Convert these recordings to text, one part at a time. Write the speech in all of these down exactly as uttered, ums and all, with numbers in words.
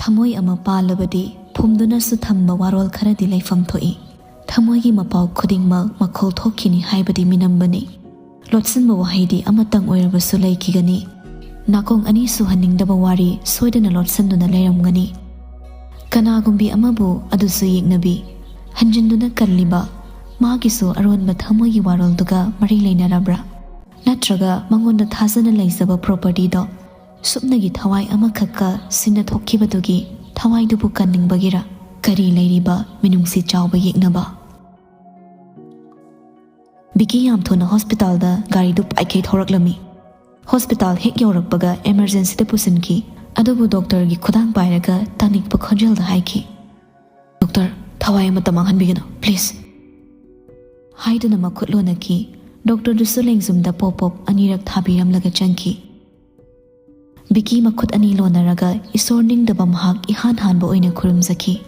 ꯊꯃꯣꯏ ꯑꯃ ꯄꯥꯜꯂꯕꯗꯤ ꯐꯨꯝꯗꯨꯅꯁꯨ ꯊꯝꯕ ꯋꯥꯔꯣꯜ ꯈꯔꯗꯤ ꯂꯩꯐꯝ ꯊꯣꯛꯏ꯫ ꯊꯃꯣꯏꯒꯤ ꯃꯄꯥꯎ ꯈꯨꯗꯤꯡꯃꯛ ꯃꯈꯣꯜ ꯊꯣꯛꯈꯤꯅꯤ ꯍꯥꯏꯕꯗꯤ ꯃꯤꯅꯝꯕꯅꯤ꯫ ꯂꯣꯠꯁꯤꯟꯕ ꯋꯥꯍꯩꯗꯤ ꯑꯃꯇꯪ ꯑꯣꯏꯔꯕꯁꯨ ꯂꯩꯈꯤꯒꯅꯤ꯫ ꯅꯥꯀꯣꯡ ꯑꯅꯤ ꯁꯨꯍꯟꯅꯤꯡꯗꯕ ꯋꯥꯔꯤ ꯁꯣꯏꯗꯅ ꯂꯣꯠꯁꯤꯟꯗꯨꯅ ꯂꯩꯔꯝꯒꯅꯤ꯫ ꯀꯅꯥꯒꯨꯝꯕꯤ ꯑꯃꯕꯨ ꯑꯗꯨꯁꯨ ꯌꯦꯛꯅꯕꯤ, ꯍꯟꯖꯤꯟꯗꯨꯅ ꯀꯜꯂꯤꯕ, ꯃꯥꯒꯤꯁꯨ ꯑꯔꯣꯟꯕ ꯊꯃꯣꯏꯒꯤ ꯋꯥꯔꯣꯜꯗꯨꯒ ꯃꯔꯤ ꯂꯩꯅꯔꯕ꯭ꯔꯥ? ꯅꯠꯇ꯭ꯔꯒ ꯃꯉꯣꯟꯗ ꯊꯥꯖꯅ ꯂꯩꯖꯕ ꯄ꯭ꯔꯣꯄꯔꯇꯤꯗꯣ ꯁꯨꯞꯅꯒꯤ ꯊꯋꯥꯏ ꯑꯃꯈꯛꯀ ꯁꯤꯟꯅ ꯊꯣꯛꯈꯤꯕꯗꯨꯒꯤ ꯊꯋꯥꯏꯗꯨꯕꯨ ꯀꯟꯅꯤꯡꯕꯒꯤꯔ? ꯀꯔꯤ ꯂꯩꯔꯤꯕ ꯃꯤꯅꯨꯡꯁꯤ ꯆꯥꯎꯕ ꯌꯦꯛꯅꯕ? ꯕꯤꯀꯤ ꯌꯥꯝ ꯊꯨꯅ ꯍꯣꯁꯄꯤꯇꯥꯜꯗ ꯒꯥꯔꯤꯗꯨ ꯄꯥꯏꯈꯩ ꯊꯧꯔꯛꯂꯝꯃꯤ꯫ ꯍꯣꯁꯄꯤꯇꯥꯜ ꯍꯦꯛ ꯌꯧꯔꯛꯄꯒ ꯑꯦꯃꯔꯖꯦꯟꯁꯤꯗ ꯄꯨꯁꯤꯟꯈꯤ꯫ ꯑꯗꯨꯕꯨ ꯗꯣꯛꯇꯔꯒꯤ ꯈꯨꯗꯥꯡ ꯄꯥꯏꯔꯒ ꯇꯥꯅꯤꯛꯄ ꯈꯣꯟꯖꯦꯜꯗ ꯍꯥꯏꯈꯤ, "ꯗꯣꯛꯇꯔ, ꯊꯋꯥꯏ ꯑꯃꯠꯇ ꯃꯥꯡꯍꯟꯕꯤꯒꯅꯨ, ꯄ꯭ꯂꯤꯖ!" ꯍꯥꯏꯗꯨꯅ ꯃꯈꯨꯠ ꯂꯣꯟꯅꯈꯤ꯫ ꯗꯣꯛꯇꯔꯗꯨꯁꯨ ꯂꯦꯡꯖꯨꯝꯗ ꯄꯣꯞ ꯄꯣꯞ ꯑꯅꯤꯔꯛ ꯊꯥꯕꯤꯔꯝꯂꯒ ꯆꯪꯈꯤ꯫ ꯕꯤꯀꯤ ꯃꯈꯨꯠ ꯑꯅꯤ ꯂꯣꯟꯅꯔꯒ ꯏꯁꯣꯔ ꯅꯤꯡꯗꯕ ꯃꯍꯥꯛ ꯏꯍꯥꯟ ꯍꯥꯟꯕ ꯑꯣꯏꯅ ꯈꯨꯔꯨꯝꯖꯈꯤ꯫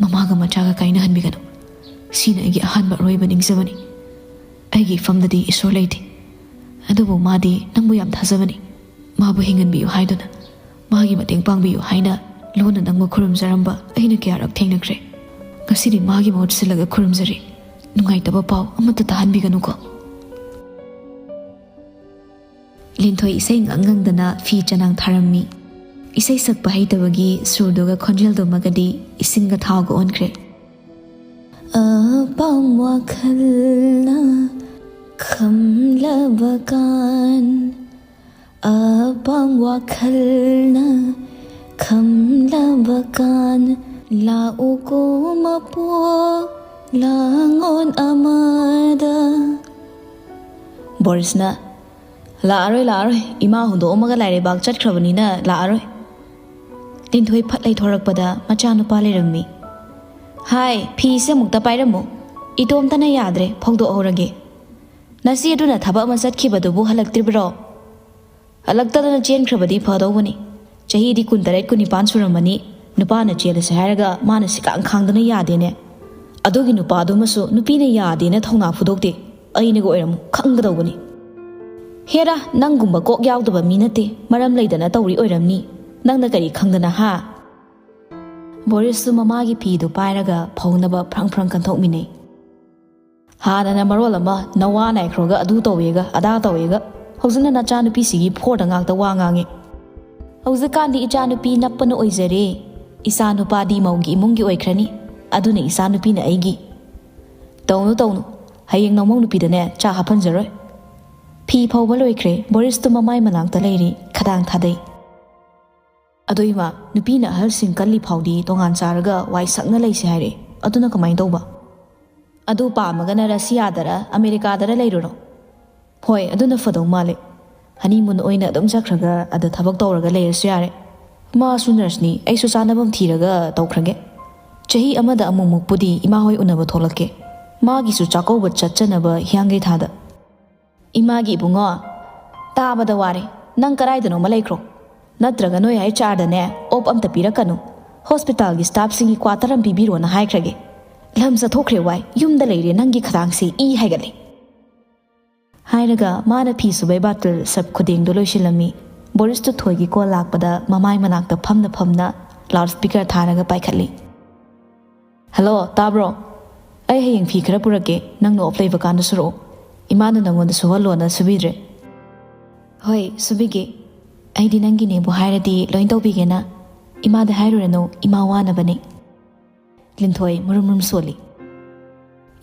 "ꯃꯃꯥꯒ ꯃꯆꯥꯒ ꯀꯥꯏꯅꯍꯟꯕꯤꯒꯅꯨ꯫ ꯁꯤꯅ ꯑꯩꯒꯤ ꯑꯍꯥꯟꯕ ꯑꯔꯣꯏꯕ ꯅꯤꯡꯖꯕꯅꯤ꯫ ꯑꯩꯒꯤ ꯏꯐꯝꯗꯗꯤ ꯏꯁꯣꯔ ꯂꯩꯇꯦ꯫ ꯑꯗꯨꯕꯨ ꯃꯥꯗꯤ ꯅꯪꯕꯨ ꯌꯥꯝ ꯊꯥꯖꯕꯅꯤ꯫ ꯃꯥꯕꯨ ꯍꯤꯡꯍꯟꯕꯤꯌꯨ ꯍꯥꯏꯗꯨꯅ, ꯃꯥꯒꯤ ꯃꯇꯦꯡ ꯄꯥꯡꯕꯤꯌꯨ ꯍꯥꯏꯅ ꯂꯣꯟꯅ ꯅꯪꯕꯨ ꯈꯨꯔꯨꯝꯖꯔꯝꯕ ꯑꯩꯅ ꯀꯌꯥꯔꯛ ꯊꯦꯡꯅꯈ꯭ꯔꯦ꯫ ꯉꯁꯤꯗꯤ ꯃꯥꯒꯤ ꯃꯍꯨꯠ ꯁꯤꯜꯂꯒ ꯈꯨꯔꯨꯝꯖꯔꯤ꯫ ꯅꯨꯡꯉꯥꯏꯇꯕ ꯄꯥꯎ ꯑꯃꯠꯇ ꯇꯥꯍꯟꯕꯤꯒꯅꯨꯀꯣ꯫" ꯂꯤꯟꯊꯣꯏ ꯏꯁꯩ ꯉꯪ ꯉꯪꯗꯅ ꯐꯤ ꯆꯅꯥꯡ ꯊꯥꯔꯝꯃꯤ꯫ ꯏꯁꯩ ꯁꯛꯄ ꯍꯩꯇꯕꯒꯤ ꯁꯨꯔꯗꯨꯒ ꯈꯣꯟꯖꯦꯜꯗꯨꯃꯒꯗꯤ ꯏꯁꯤꯡꯒ ꯊꯥꯎꯒ ꯑꯣꯟꯈ꯭ꯔꯦ꯫ ꯑꯄꯥꯝ ꯋꯥꯈꯜꯅ ꯈꯝꯂꯕ ꯀꯥꯟ, ꯑꯄꯥꯝ ꯋꯥꯈꯜꯅ ꯈꯝꯂꯕ ꯀꯥꯟ, ꯂꯥꯛꯎꯀꯣ ꯃꯄꯣ ꯂꯥꯡꯑꯣꯟ ꯑꯃꯗ꯫ ꯕꯣꯔꯤꯁꯅ, "ꯂꯥꯛꯑꯔꯣꯏ, ꯂꯥꯛꯑꯔꯣꯏ꯫ ꯏꯃꯥ ꯍꯨꯟꯗꯣꯛꯑꯝꯃꯒ ꯂꯥꯏꯔꯩꯕꯥꯛ ꯆꯠꯈ꯭ꯔꯕꯅꯤꯅ ꯂꯥꯛꯑꯔꯣꯏ꯫" ꯂꯤꯟꯊꯣꯏ ꯐꯠ ꯂꯩꯊꯣꯔꯛꯄꯗ ꯃꯆꯥꯅꯨꯄꯥ ꯂꯩꯔꯝꯃꯤ꯫ "ꯍꯥꯏ, ꯐꯤꯁꯦ ꯑꯃꯨꯛꯇ ꯄꯥꯏꯔꯝꯃꯨ꯫ ꯏꯇꯣꯝꯇꯅ ꯌꯥꯗ꯭ꯔꯦ, ꯐꯧꯗꯣꯛꯍꯧꯔꯒꯦ꯫ ꯅꯆꯦ ꯑꯗꯨꯅ ꯊꯕꯛ ꯑꯃ ꯆꯠꯈꯤꯕꯗꯨꯕꯨ ꯍꯜꯂꯛꯇ꯭ꯔꯤꯕ꯭ꯔꯣ? ꯍꯜꯂꯛꯇꯗꯅ ꯆꯦꯟꯈ꯭ꯔꯕꯗꯤ ꯐꯗꯧꯕꯅꯤ꯫ ꯆꯍꯤꯗꯤ ꯀꯨꯟꯇꯔꯦꯠ, ꯀꯨꯟꯅꯤꯄꯥꯟ ꯁꯨꯔꯝꯃꯅꯤ꯫ ꯅꯨꯄꯥꯅ ꯆꯦꯜꯂꯁꯦ ꯍꯥꯏꯔꯒ ꯃꯥꯅ ꯁꯤꯀꯥꯡ ꯈꯥꯡꯗꯅ ꯌꯥꯗꯦꯅꯦ꯫ ꯑꯗꯨꯒꯤ ꯅꯨꯄꯥꯗꯨꯃꯁꯨ ꯅꯨꯄꯤꯅ ꯌꯥꯗꯦꯅ ꯊꯧꯅꯥ ꯐꯨꯗꯣꯛꯇꯦ꯫ ꯑꯩꯅꯒ ꯑꯣꯏꯔꯝꯃꯨ ꯈꯪꯒꯗꯧꯕꯅꯤ꯫" "ꯍꯦꯔꯥ, ꯅꯪꯒꯨꯝꯕ ꯀꯣꯛ ꯌꯥꯎꯗꯕ ꯃꯤ ꯅꯠꯇꯦ, ꯃꯔꯝ ꯂꯩꯗꯅ ꯇꯧꯔꯤ ꯑꯣꯏꯔꯝꯅꯤ꯫ ꯅꯪꯅ ꯀꯔꯤ ꯈꯪꯗꯅ, ꯍꯥ? ꯕꯣꯔꯤꯁꯁꯨ ꯃꯃꯥꯒꯤ ꯐꯤꯗꯨ ꯄꯥꯏꯔꯒ ꯐꯧꯅꯕ ꯐ꯭ꯔꯪ ꯐ꯭ꯔꯪ ꯀꯟꯊꯣꯛꯃꯤꯟꯅꯩ꯫ ꯍꯥꯟꯅꯅ ꯃꯔꯣꯜ ꯑꯃ ꯅꯋꯥ ꯅꯥꯏꯈ꯭ꯔꯣꯒ ꯑꯗꯨ ꯇꯧꯋꯦꯒ ꯑꯗꯥ ꯇꯧꯋꯦꯒ, ꯍꯧꯖꯤꯛꯅ ꯅꯆꯥꯅꯨꯄꯤꯁꯤꯒꯤ ꯐꯣꯔꯗ ꯉꯥꯛꯇ ꯋꯥ ꯉꯥꯡꯉꯦ꯫ ꯍꯧꯖꯤꯛꯀꯥꯟꯗꯤ ꯏꯆꯥꯅꯨꯄꯤ ꯅꯞꯄꯅ ꯑꯣꯏꯖꯔꯦ, ꯏꯆꯥꯅꯨꯄꯥꯗꯤ ꯃꯧꯒꯤ ꯏꯃꯨꯡꯒꯤ ꯑꯣꯏꯈ꯭ꯔꯅꯤ, ꯑꯗꯨꯅ ꯏꯆꯥꯅꯨꯄꯤꯅ ꯑꯩꯒꯤ꯫ ꯇꯧꯅꯨ ꯇꯧꯅꯨ, ꯍꯌꯦꯡ ꯅꯃꯧ ꯅꯨꯄꯤꯗꯅꯦ ꯆꯥ ꯍꯥꯞꯍꯟꯖꯔꯣꯏ꯫ ꯐꯤ ꯐꯧꯕ ꯂꯣꯏꯈ꯭ꯔꯦ, ꯕꯣꯔꯤꯁꯇꯨ ꯃꯃꯥꯏ ꯃꯅꯥꯛꯇ ꯂꯩꯔꯤ, ꯈꯗꯥꯡ ꯊꯥꯗꯩ꯫ ꯑꯗꯣ ꯏꯃꯥ, ꯅꯨꯄꯤꯅ ꯑꯍꯜꯁꯤꯡ ꯀꯜꯂꯤ ꯐꯥꯎꯗꯤ ꯇꯣꯉꯥꯟ ꯆꯥꯔꯒ ꯋꯥꯏ ꯁꯪꯅ ꯂꯩꯁꯦ ꯍꯥꯏꯔꯦ, ꯑꯗꯨꯅ ꯀꯃꯥꯏꯅ ꯇꯧꯕ? ꯑꯗꯨ ꯄꯥꯝꯃꯒꯅ ꯔꯁꯤꯌꯥꯗꯔ ꯑꯃꯦꯔꯤꯀꯥꯗꯔ ꯂꯩꯔꯨꯔꯣ꯫ ꯍꯣꯏ, ꯑꯗꯨꯅ ꯐꯗꯧ ꯃꯥꯜꯂꯦ꯫ ꯍꯅꯤꯃꯨꯟ ꯑꯣꯏꯅ ꯑꯗꯨꯝ ꯆꯠꯈ꯭ꯔꯒ ꯑꯗ ꯊꯕꯛ ꯇꯧꯔꯒ ꯂꯩꯔꯁꯨ ꯌꯥꯔꯦ꯫ ꯃꯥꯁꯨ ꯅꯔꯁꯅꯤ, ꯑꯩꯁꯨ ꯆꯥꯅꯐꯝ ꯊꯤꯔꯒ ꯇꯧꯈ꯭ꯔꯒꯦ꯫ ꯆꯍꯤ ꯑꯃꯗ ꯑꯃꯨꯛꯃꯨꯛꯄꯨꯗꯤ ꯏꯃꯥ ꯍꯣꯏ ꯎꯅꯕ ꯊꯣꯛꯂꯛꯀꯦ꯫ ꯃꯥꯒꯤꯁꯨ ꯆꯥꯛꯀꯧꯕ ꯆꯠꯆꯅꯕ ꯍꯤꯌꯥꯡꯒꯩ ꯊꯥꯗ꯫ ꯏꯃꯥꯒꯤ ꯏꯕꯨꯡꯉꯣ, ꯇꯥꯕꯗ ꯋꯥꯔꯦ꯫ ꯅꯪ ꯀꯗꯥꯏꯗꯅꯣꯃ ꯂꯩꯈ꯭ꯔꯣ꯫ ꯅꯠꯇ꯭ꯔꯒ ꯅꯣꯏ ꯑꯩꯆ ꯑꯥꯔꯗꯅꯦ ꯑꯣꯞ ꯑꯝꯇ ꯄꯤꯔꯛꯀꯅꯨ꯫ ꯍꯣꯁꯄꯤꯇꯥꯜꯒꯤ ꯁ꯭ꯇꯥꯐꯁꯤꯡꯒꯤ ꯀ꯭ꯋꯥꯇꯔ ꯑꯃ ꯄꯤꯕꯤꯔꯣꯅ ꯍꯥꯏꯈ꯭ꯔꯒꯦ꯫ ꯂꯝ ꯆꯠꯊꯣꯛꯈ꯭ꯔꯦ ꯋꯥꯏ, ꯌꯨꯝꯗ ꯂꯩꯔꯦ, ꯅꯪꯒꯤ ꯈꯗꯥꯡꯁꯦ ꯏ ꯍꯥꯏꯒꯠꯂꯦ꯫ ꯍꯥꯏꯔꯒ ꯃꯥꯅ ꯐꯤ ꯁꯨꯕꯩ ꯕꯥꯇꯜ ꯁꯞ ꯈꯨꯗꯦꯡꯗꯣ ꯂꯣꯏꯁꯤꯜꯂꯝꯃꯤ꯫ ꯕꯣꯔꯤꯁꯇꯨ ꯊꯣꯏꯒꯤ ꯀꯣꯜ ꯂꯥꯛꯄꯗ ꯃꯃꯥꯏ ꯃꯅꯥꯛꯇ ꯐꯝꯅ ꯐꯝꯅ ꯂꯥꯎꯠ ꯁ꯭ꯄꯤꯀꯔ ꯊꯥꯔꯒ ꯄꯥꯏꯈꯠꯂꯤ꯫ "ꯍꯜꯂꯣ, ꯇꯥꯕ꯭ꯔꯣ? ꯑꯩ ꯍꯌꯦꯡ ꯐꯤ ꯈꯔ ꯄꯨꯔꯛꯀꯦ, ꯅꯪꯅ ꯑꯣꯐ ꯂꯩꯕ ꯀꯥꯟꯗ ꯁꯨꯔꯛꯑꯣ꯫ ꯏꯃꯥꯅ ꯅꯪꯉꯣꯟꯗ ꯁꯨꯍꯜꯂꯣꯅ ꯁꯨꯕꯤꯗ꯭ꯔꯦ꯫" "ꯍꯣꯏ, ꯁꯨꯕꯤꯒꯦ꯫ ꯑꯩꯗꯤ ꯅꯪꯒꯤꯅꯦꯕꯨ ꯍꯥꯏꯔꯗꯤ ꯂꯣꯏ ꯇꯧꯕꯤꯒꯦꯅ꯫ ꯏꯃꯥꯗ ꯍꯥꯏꯔꯨꯔꯅꯨ, ꯏꯃꯥ ꯋꯥꯅꯕꯅꯦ꯫" ꯂꯤꯟꯊꯣꯏ ꯃꯨꯔꯨꯝ ꯃꯨꯔꯨꯝ ꯁꯣꯜꯂꯤ꯫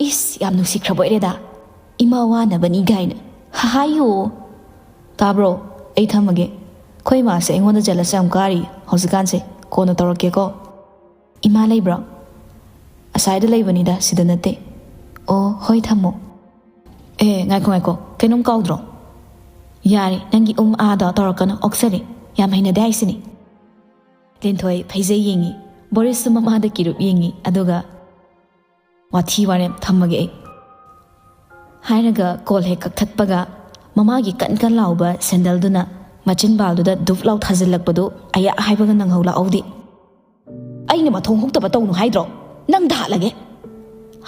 "ꯏꯁ, ꯌꯥꯝ ꯅꯨꯡꯁꯤꯈ꯭ꯔꯕ ꯑꯣꯏꯔꯦꯗ, ꯏꯃꯥ ꯋꯥꯅꯕꯅꯤ ꯀꯥꯏꯅ꯫ ꯍꯥꯏꯌꯣ꯫" "ꯇꯥꯕ꯭ꯔꯣ? ꯑꯩ ꯊꯝꯃꯒꯦ꯫ ꯑꯩꯈꯣꯏ ꯏꯃꯥꯁꯦ ꯑꯩꯉꯣꯟꯗ ꯖꯦꯂꯁ ꯌꯥꯝ ꯀꯥꯔꯤ ꯍꯧꯖꯤꯛꯀꯥꯟꯁꯦ꯫ ꯀꯣꯟꯅ ꯇꯧꯔꯛꯀꯦꯀꯣ꯫" "ꯏꯃꯥ ꯂꯩꯕ꯭ꯔꯣ?" "ꯑꯁꯥꯏꯗ ꯂꯩꯕꯅꯤꯗ, ꯁꯤꯗ ꯅꯠꯇꯦ꯫" "ꯑꯣ, ꯍꯣꯏ, ꯊꯝꯃꯣ꯫" "ꯑꯦ, ꯉꯥꯏꯈꯣ, ꯉꯥꯏꯈꯣ, ꯀꯩꯅꯣꯝ ꯀꯥꯎꯗ꯭ꯔꯣ?" "ꯌꯥꯔꯦ, ꯅꯪꯒꯤ ꯎꯝ ꯑꯥꯗꯣ ꯇꯧꯔꯛꯀꯅꯨ, ꯑꯣꯛꯆꯔꯦ꯫ ꯌꯥꯝ ꯍꯩꯅꯗꯦ ꯍꯥꯏꯁꯤꯅꯤ꯫" ꯂꯤꯟꯊꯣꯏ ꯐꯩꯖꯩ ꯌꯦꯡꯉꯤ, ꯕꯣꯔꯤꯁꯁꯨ ꯃꯃꯥꯗ ꯀꯤꯔꯨꯞ ꯌꯦꯡꯉꯤ, ꯑꯗꯨꯒ "ꯋꯥꯊꯤ ꯋꯥꯔꯦꯝ, ꯊꯝꯃꯒꯦ ꯑꯩ꯫" ꯍꯥꯏꯔꯒ ꯀꯣꯜ ꯍꯦꯛ ꯀꯛꯊꯠꯄꯒ ꯃꯃꯥꯒꯤ ꯀꯟ ꯀꯟ ꯂꯥꯎꯕ ꯁꯦꯟꯗꯜꯗꯨꯅ ꯃꯆꯤꯟꯕꯥꯜꯗꯨꯗ ꯗꯨꯞ ꯂꯥꯎ ꯊꯥꯖꯤꯜꯂꯛꯄꯗꯨ ꯑꯌꯥ ꯍꯥꯏꯕꯒ ꯅꯪꯍꯧ ꯂꯥꯛꯍꯧꯗꯦ꯫ "ꯑꯩꯅ ꯃꯊꯣꯡ ꯍꯨꯛꯇꯕ ꯇꯧꯅꯨ ꯍꯥꯏꯗ꯭ꯔꯣ? ꯅꯪꯗ ꯍꯥꯠꯂꯒꯦ!"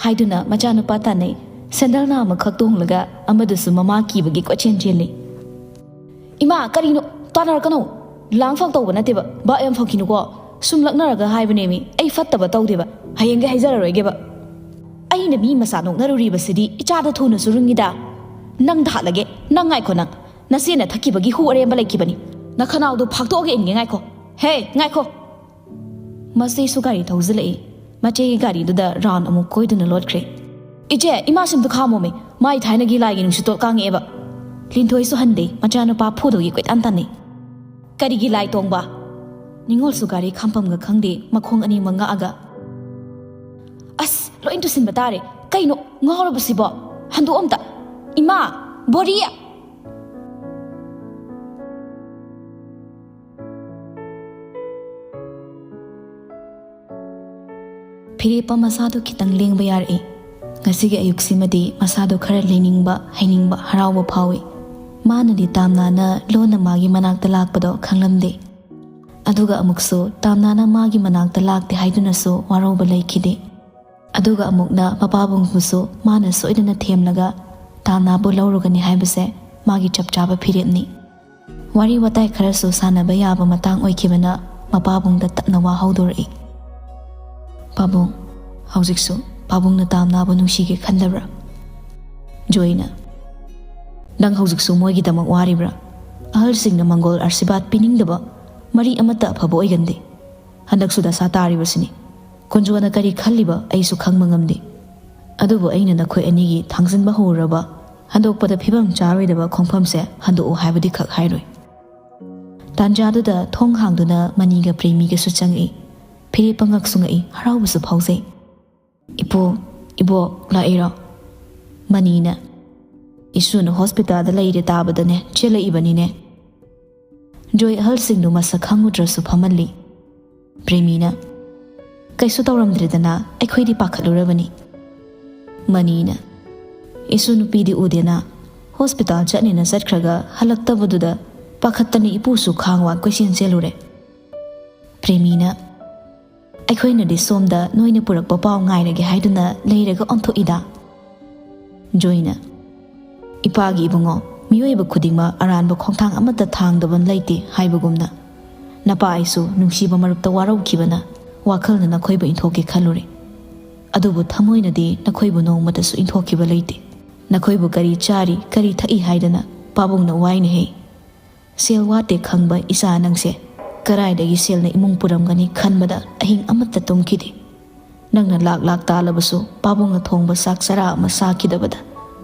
ꯍꯥꯏꯗꯨꯅ ꯃꯆꯥꯅꯨꯄꯥ ꯇꯥꯟꯅꯩ꯫ ꯁꯦꯟꯗꯜꯅ ꯑꯃꯈꯛ ꯇꯣꯡꯂꯒ ꯑꯃꯗꯨꯁꯨ ꯃꯃꯥ ꯀꯤꯕꯒꯤ ꯀꯣꯏꯆꯦꯟ ꯆꯦꯜꯂꯤ꯫ "ꯏꯃꯥ, ꯀꯔꯤꯅꯣ? ꯇꯥꯟꯅꯔꯛꯀꯅꯣ!" ꯂꯥꯡ ꯐꯛ ꯇꯧꯕ ꯅꯠꯇꯦꯕ, ꯚꯥꯞ ꯌꯥꯝ ꯐꯈꯤꯅꯨꯀꯣ꯫ ꯁꯨꯝ ꯂꯛꯅꯔꯒ ꯍꯥꯏꯕꯅꯦꯃꯤ, ꯑꯩ ꯐꯠꯇꯕ ꯇꯧꯗꯦꯕ꯫ ꯍꯌꯦꯡꯒꯩ ꯍꯥꯏꯖꯔꯔꯣꯏꯒꯦꯕ꯫ ꯑꯩꯅ ꯃꯤ ꯃꯆꯥ ꯅꯣꯛꯅꯔꯨꯔꯤꯕꯁꯤꯗꯤ ꯏꯆꯥꯗ ꯊꯨꯅ ꯆꯨꯔꯨꯡꯉꯤꯗ꯫ ꯅꯪꯗ ꯍꯥꯠꯂꯒꯦ꯫ ꯅꯪ ꯉꯥꯏꯈꯣ ꯅꯪ꯫ ꯅꯆꯦꯅ ꯊꯛꯈꯤꯕꯒꯤ ꯍꯨ ꯑꯔꯦꯝꯕ ꯂꯩꯈꯤꯕꯅꯤ꯫ ꯅꯈꯅꯥꯎꯗꯣ ꯐꯥꯛꯇꯣꯛꯑꯒ ꯏꯟꯒꯦ, ꯉꯥꯏꯈꯣ꯫ ꯍꯦ, ꯉꯥꯏꯈꯣ꯫ ꯃꯆꯦꯁꯨ ꯒꯥꯔꯤ ꯊꯧꯖꯤꯜꯂꯛꯏ꯫ ꯃꯆꯦꯒꯤ ꯒꯥꯔꯤꯗꯨꯗ ꯔꯥꯎꯟ ꯑꯃꯨꯛ ꯀꯣꯏꯗꯨꯅ ꯂꯣꯠꯈ꯭ꯔꯦ꯫ "ꯏꯆꯦ, ꯏꯃꯥꯁꯤ ꯑꯝꯇ ꯈꯥꯝꯃꯣꯃꯤ꯫ ꯃꯥꯏ ꯊꯥꯏꯅꯒꯤ ꯂꯥꯏꯒꯤ ꯅꯨꯡꯁꯤꯠꯇꯣ ꯀꯥꯡꯉꯛꯑꯦꯕ꯫" ꯂꯤꯟꯊꯣꯏꯁꯨ ꯍꯟꯗꯦ, ꯃꯆꯥꯅꯨꯄꯥ ꯐꯨꯗꯧꯒꯤ ꯀꯣꯏꯇꯥꯟ ꯇꯥꯟꯅꯩ꯫ "ꯀꯔꯤꯒꯤ ꯂꯥꯏ ꯇꯣꯡꯕ?" ꯅꯤꯉꯣꯜꯁꯨ ꯒꯥꯔꯤ ꯈꯥꯝꯐꯝꯒ ꯈꯪꯗꯦ, ꯃꯈꯣꯡ ꯑꯅꯤꯃꯛ ꯉꯛꯑꯒ꯫ "ꯑꯁ, ꯂꯣꯏ ꯇꯨꯁꯤꯟꯕ ꯇꯥꯔꯦ꯫ ꯀꯩꯅꯣ ꯉꯥꯎꯔꯕ ꯁꯤꯕꯣ? ꯍꯟꯗꯣꯛꯑꯣ ꯑꯝꯇ꯫ ꯏꯃꯥ, ꯕꯣꯔꯤ!" ꯐꯤꯔꯦꯞꯄ ꯃꯁꯥꯗꯨ ꯈꯤꯇꯪ ꯂꯦꯡꯕ ꯌꯥꯔꯛꯏ꯫ ꯉꯁꯤꯒꯤ ꯑꯌꯨꯛꯁꯤꯃꯗꯤ ꯃꯁꯥꯗꯨ ꯈꯔ ꯂꯦꯡꯅꯤꯡꯕ, ꯍꯩꯅꯤꯡꯕ, ꯍꯔꯥꯎꯕ ꯐꯥꯎꯏ꯫ ꯃꯥꯅꯗꯤ ꯇꯥꯝꯅꯥꯅ ꯂꯣꯟꯅ ꯃꯥꯒꯤ ꯃꯅꯥꯛꯇ ꯂꯥꯛꯄꯗꯣ ꯈꯪꯂꯝꯗꯦ꯫ ꯑꯗꯨꯒ ꯑꯃꯨꯛꯁꯨ ꯇꯥꯝꯅꯥꯅ ꯃꯥꯒꯤ ꯃꯅꯥꯛꯇ ꯂꯥꯛꯇꯦ ꯍꯥꯏꯗꯨꯅꯁꯨ ꯋꯥꯔꯧꯕ ꯂꯩꯈꯤꯗꯦ꯫ ꯑꯗꯨꯒ ꯑꯃꯨꯛꯅ ꯃꯄꯥꯕꯨꯡꯕꯨꯁꯨ ꯃꯥꯅ ꯁꯣꯏꯗꯅ ꯊꯦꯝꯂꯒ ꯇꯥꯝꯅꯥꯕꯨ ꯂꯧꯔꯨꯒꯅꯤ ꯍꯥꯏꯕꯁꯦ ꯃꯥꯒꯤ ꯆꯞ ꯆꯥꯕ ꯐꯤꯔꯦꯞꯅꯤ꯫ ꯋꯥꯔꯤ ꯋꯥꯇꯥꯏ ꯈꯔꯁꯨ ꯁꯥꯟꯅꯕ ꯌꯥꯕ ꯃꯇꯥꯡ ꯑꯣꯏꯈꯤꯕꯅ ꯃꯄꯥꯕꯨꯡꯗ ꯇꯞꯅ ꯋꯥ ꯍꯧꯗꯣꯔꯛꯏ꯫ "ꯄꯥꯕꯨꯡ, ꯍꯧꯖꯤꯛꯁꯨ ꯄꯥꯕꯨꯡꯅ ꯇꯥꯝꯅꯥꯕꯨ ꯅꯨꯡꯁꯤꯒꯦ ꯈꯟꯗꯕ꯭ꯔꯥ?" ꯖꯣꯏꯅ, "ꯅꯪ ꯍꯧꯖꯤꯛꯁꯨ ꯃꯣꯏꯒꯤꯗꯃꯛ ꯋꯥꯔꯤꯕ꯭ꯔꯥ? ꯑꯍꯜꯁꯤꯡꯅ ꯃꯪꯒꯣꯜ ꯑꯥꯔꯁꯤꯕꯥꯗ ꯄꯤꯅꯤꯡꯗꯕ ꯃꯔꯤ ꯑꯃꯠꯇ ꯑꯐꯕ ꯑꯣꯏꯒꯟꯗꯦ꯫ ꯍꯟꯗꯛꯁꯨ ꯗꯁꯥ ꯇꯥꯔꯤꯕꯁꯤꯅꯤ꯫ ꯀꯨꯟꯖꯣꯅ ꯀꯔꯤ ꯈꯜꯂꯤꯕ ꯑꯩꯁꯨ ꯈꯪꯕ ꯉꯝꯗꯦ꯫ ꯑꯗꯨꯕꯨ ꯑꯩꯅ ꯅꯈꯣꯏ ꯑꯅꯤꯒꯤ ꯊꯥꯡꯖꯤꯟꯕ ꯍꯧꯔꯨꯔꯕ ꯍꯟꯗꯣꯛꯄꯗ ꯐꯤꯕꯝ ꯆꯥꯔꯣꯏꯗꯕ ꯈꯣꯡꯐꯝꯁꯦ ꯍꯟꯗꯣꯛꯎ ꯍꯥꯏꯕꯗꯤ ꯈꯛ ꯍꯥꯏꯔꯣꯏ꯫" ꯇꯥꯟꯖꯥꯗꯨꯗ ꯊꯣꯡ ꯍꯥꯡꯗꯨꯅ ꯃꯅꯤꯒ ꯄ꯭ꯔꯦꯃꯤꯒꯁꯨ ꯆꯪꯉꯛꯏ꯫ ꯐꯤꯔꯦꯞꯄ ꯉꯛꯁꯨ ꯉꯛꯏ, ꯍꯔꯥꯎꯕꯁꯨ ꯐꯥꯎꯖꯩ꯫ "ꯏꯄꯨ, ꯏꯕꯣꯛ ꯂꯥꯛꯏꯔꯣ?" ꯃꯅꯤꯅ, "ꯏꯁꯨꯅ ꯍꯣꯁꯄꯤꯇꯥꯜꯗ ꯂꯩꯔꯦ ꯇꯥꯕꯗꯅꯦ ꯆꯦꯜꯂꯛꯏꯕꯅꯤꯅꯦ꯫" ꯖꯣꯏ ꯑꯍꯜꯁꯤꯡꯗꯨ ꯃꯁꯛ ꯈꯪꯉꯨꯗ꯭ꯔꯁꯨ ꯐꯝꯍꯜꯂꯤ꯫ ꯄ꯭ꯔꯦꯃꯤꯅ, "ꯀꯩꯁꯨ ꯇꯧꯔꯝꯗ꯭ꯔꯦꯗꯅ, ꯑꯩꯈꯣꯏꯗꯤ ꯄꯥꯈꯠꯂꯨꯔꯕꯅꯤ꯫" ꯃꯅꯤꯅ, "ꯏꯁꯨ ꯅꯨꯄꯤꯗꯤ ꯎꯗꯦꯅ, ꯍꯣꯁꯄꯤꯇꯥꯜ ꯆꯠꯅꯦꯅ ꯆꯠꯈ꯭ꯔꯒ ꯍꯜꯂꯛꯇꯕꯗꯨꯗ ꯄꯥꯈꯠꯇꯅ ꯏꯄꯨꯁꯨ ꯈꯥꯡ ꯋꯥꯠ ꯀꯣꯏꯆꯦꯟ ꯆꯦꯜꯂꯨꯔꯦ꯫" ꯄ꯭ꯔꯦꯃꯤꯅ, "ꯑꯩꯈꯣꯏꯅꯗꯤ ꯁꯣꯝꯗ ꯅꯣꯏꯅ ꯄꯨꯔꯛꯄ ꯄꯥꯎ ꯉꯥꯏꯔꯒꯦ ꯍꯥꯏꯗꯨꯅ ꯂꯩꯔꯒ ꯑꯣꯟꯊꯣꯛꯏꯗ꯫" ꯖꯣꯏꯅ, "ꯏꯄꯥꯒꯤ ꯏꯕꯨꯡꯉꯣ, ꯃꯤꯑꯣꯏꯕ ꯈꯨꯗꯤꯡꯃꯛ ꯑꯔꯥꯟꯕ ꯈꯣꯡꯊꯥꯡ ꯑꯃꯠꯇ ꯊꯥꯡꯗꯕ ꯂꯩꯇꯦ ꯍꯥꯏꯕꯒꯨꯝꯅ, ꯅꯄꯥ ꯑꯩꯁꯨ ꯅꯨꯡꯁꯤꯕ ꯃꯔꯨꯞꯇ ꯋꯥꯔꯧꯈꯤꯕꯅ ꯋꯥꯈꯜꯅ ꯅꯈꯣꯏꯕꯨ ꯏꯟꯊꯣꯛꯀꯦ ꯈꯜꯂꯨꯔꯦ꯫ ꯑꯗꯨꯕꯨ ꯊꯃꯣꯏꯅꯗꯤ ꯅꯈꯣꯏꯕꯨ ꯅꯣꯡꯃꯇꯁꯨ ꯏꯟꯊꯣꯛꯈꯤꯕ ꯂꯩꯇꯦ꯫ ꯅꯈꯣꯏꯕꯨ ꯀꯔꯤ ꯆꯥꯔꯤ, ꯀꯔꯤ ꯊꯛꯏ ꯍꯥꯏꯗꯅ ꯄꯥꯕꯨꯡꯅ ꯋꯥꯏꯅ ꯍꯩ꯫ ꯁꯦꯜ ꯋꯥꯠꯇꯦ ꯈꯪꯕ ꯏꯆꯥ ꯅꯪꯁꯦ, ꯀꯗꯥꯏꯗꯒꯤ ꯁꯦꯜꯅ ꯏꯃꯨꯡ ꯄꯨꯔꯝꯒꯅꯤ ꯈꯟꯕꯗ ꯑꯍꯤꯡ ꯑꯃꯠꯇ ꯇꯨꯝꯈꯤꯗꯦ꯫ ꯅꯪꯅ ꯂꯥꯛ ꯂꯥꯛ ꯇꯥꯜꯂꯕꯁꯨ ꯄꯥꯕꯨꯡꯅ ꯊꯣꯡꯕ ꯆꯥꯛ ꯆꯔꯥ ꯑꯃ ꯆꯥꯈꯤꯗꯕꯗ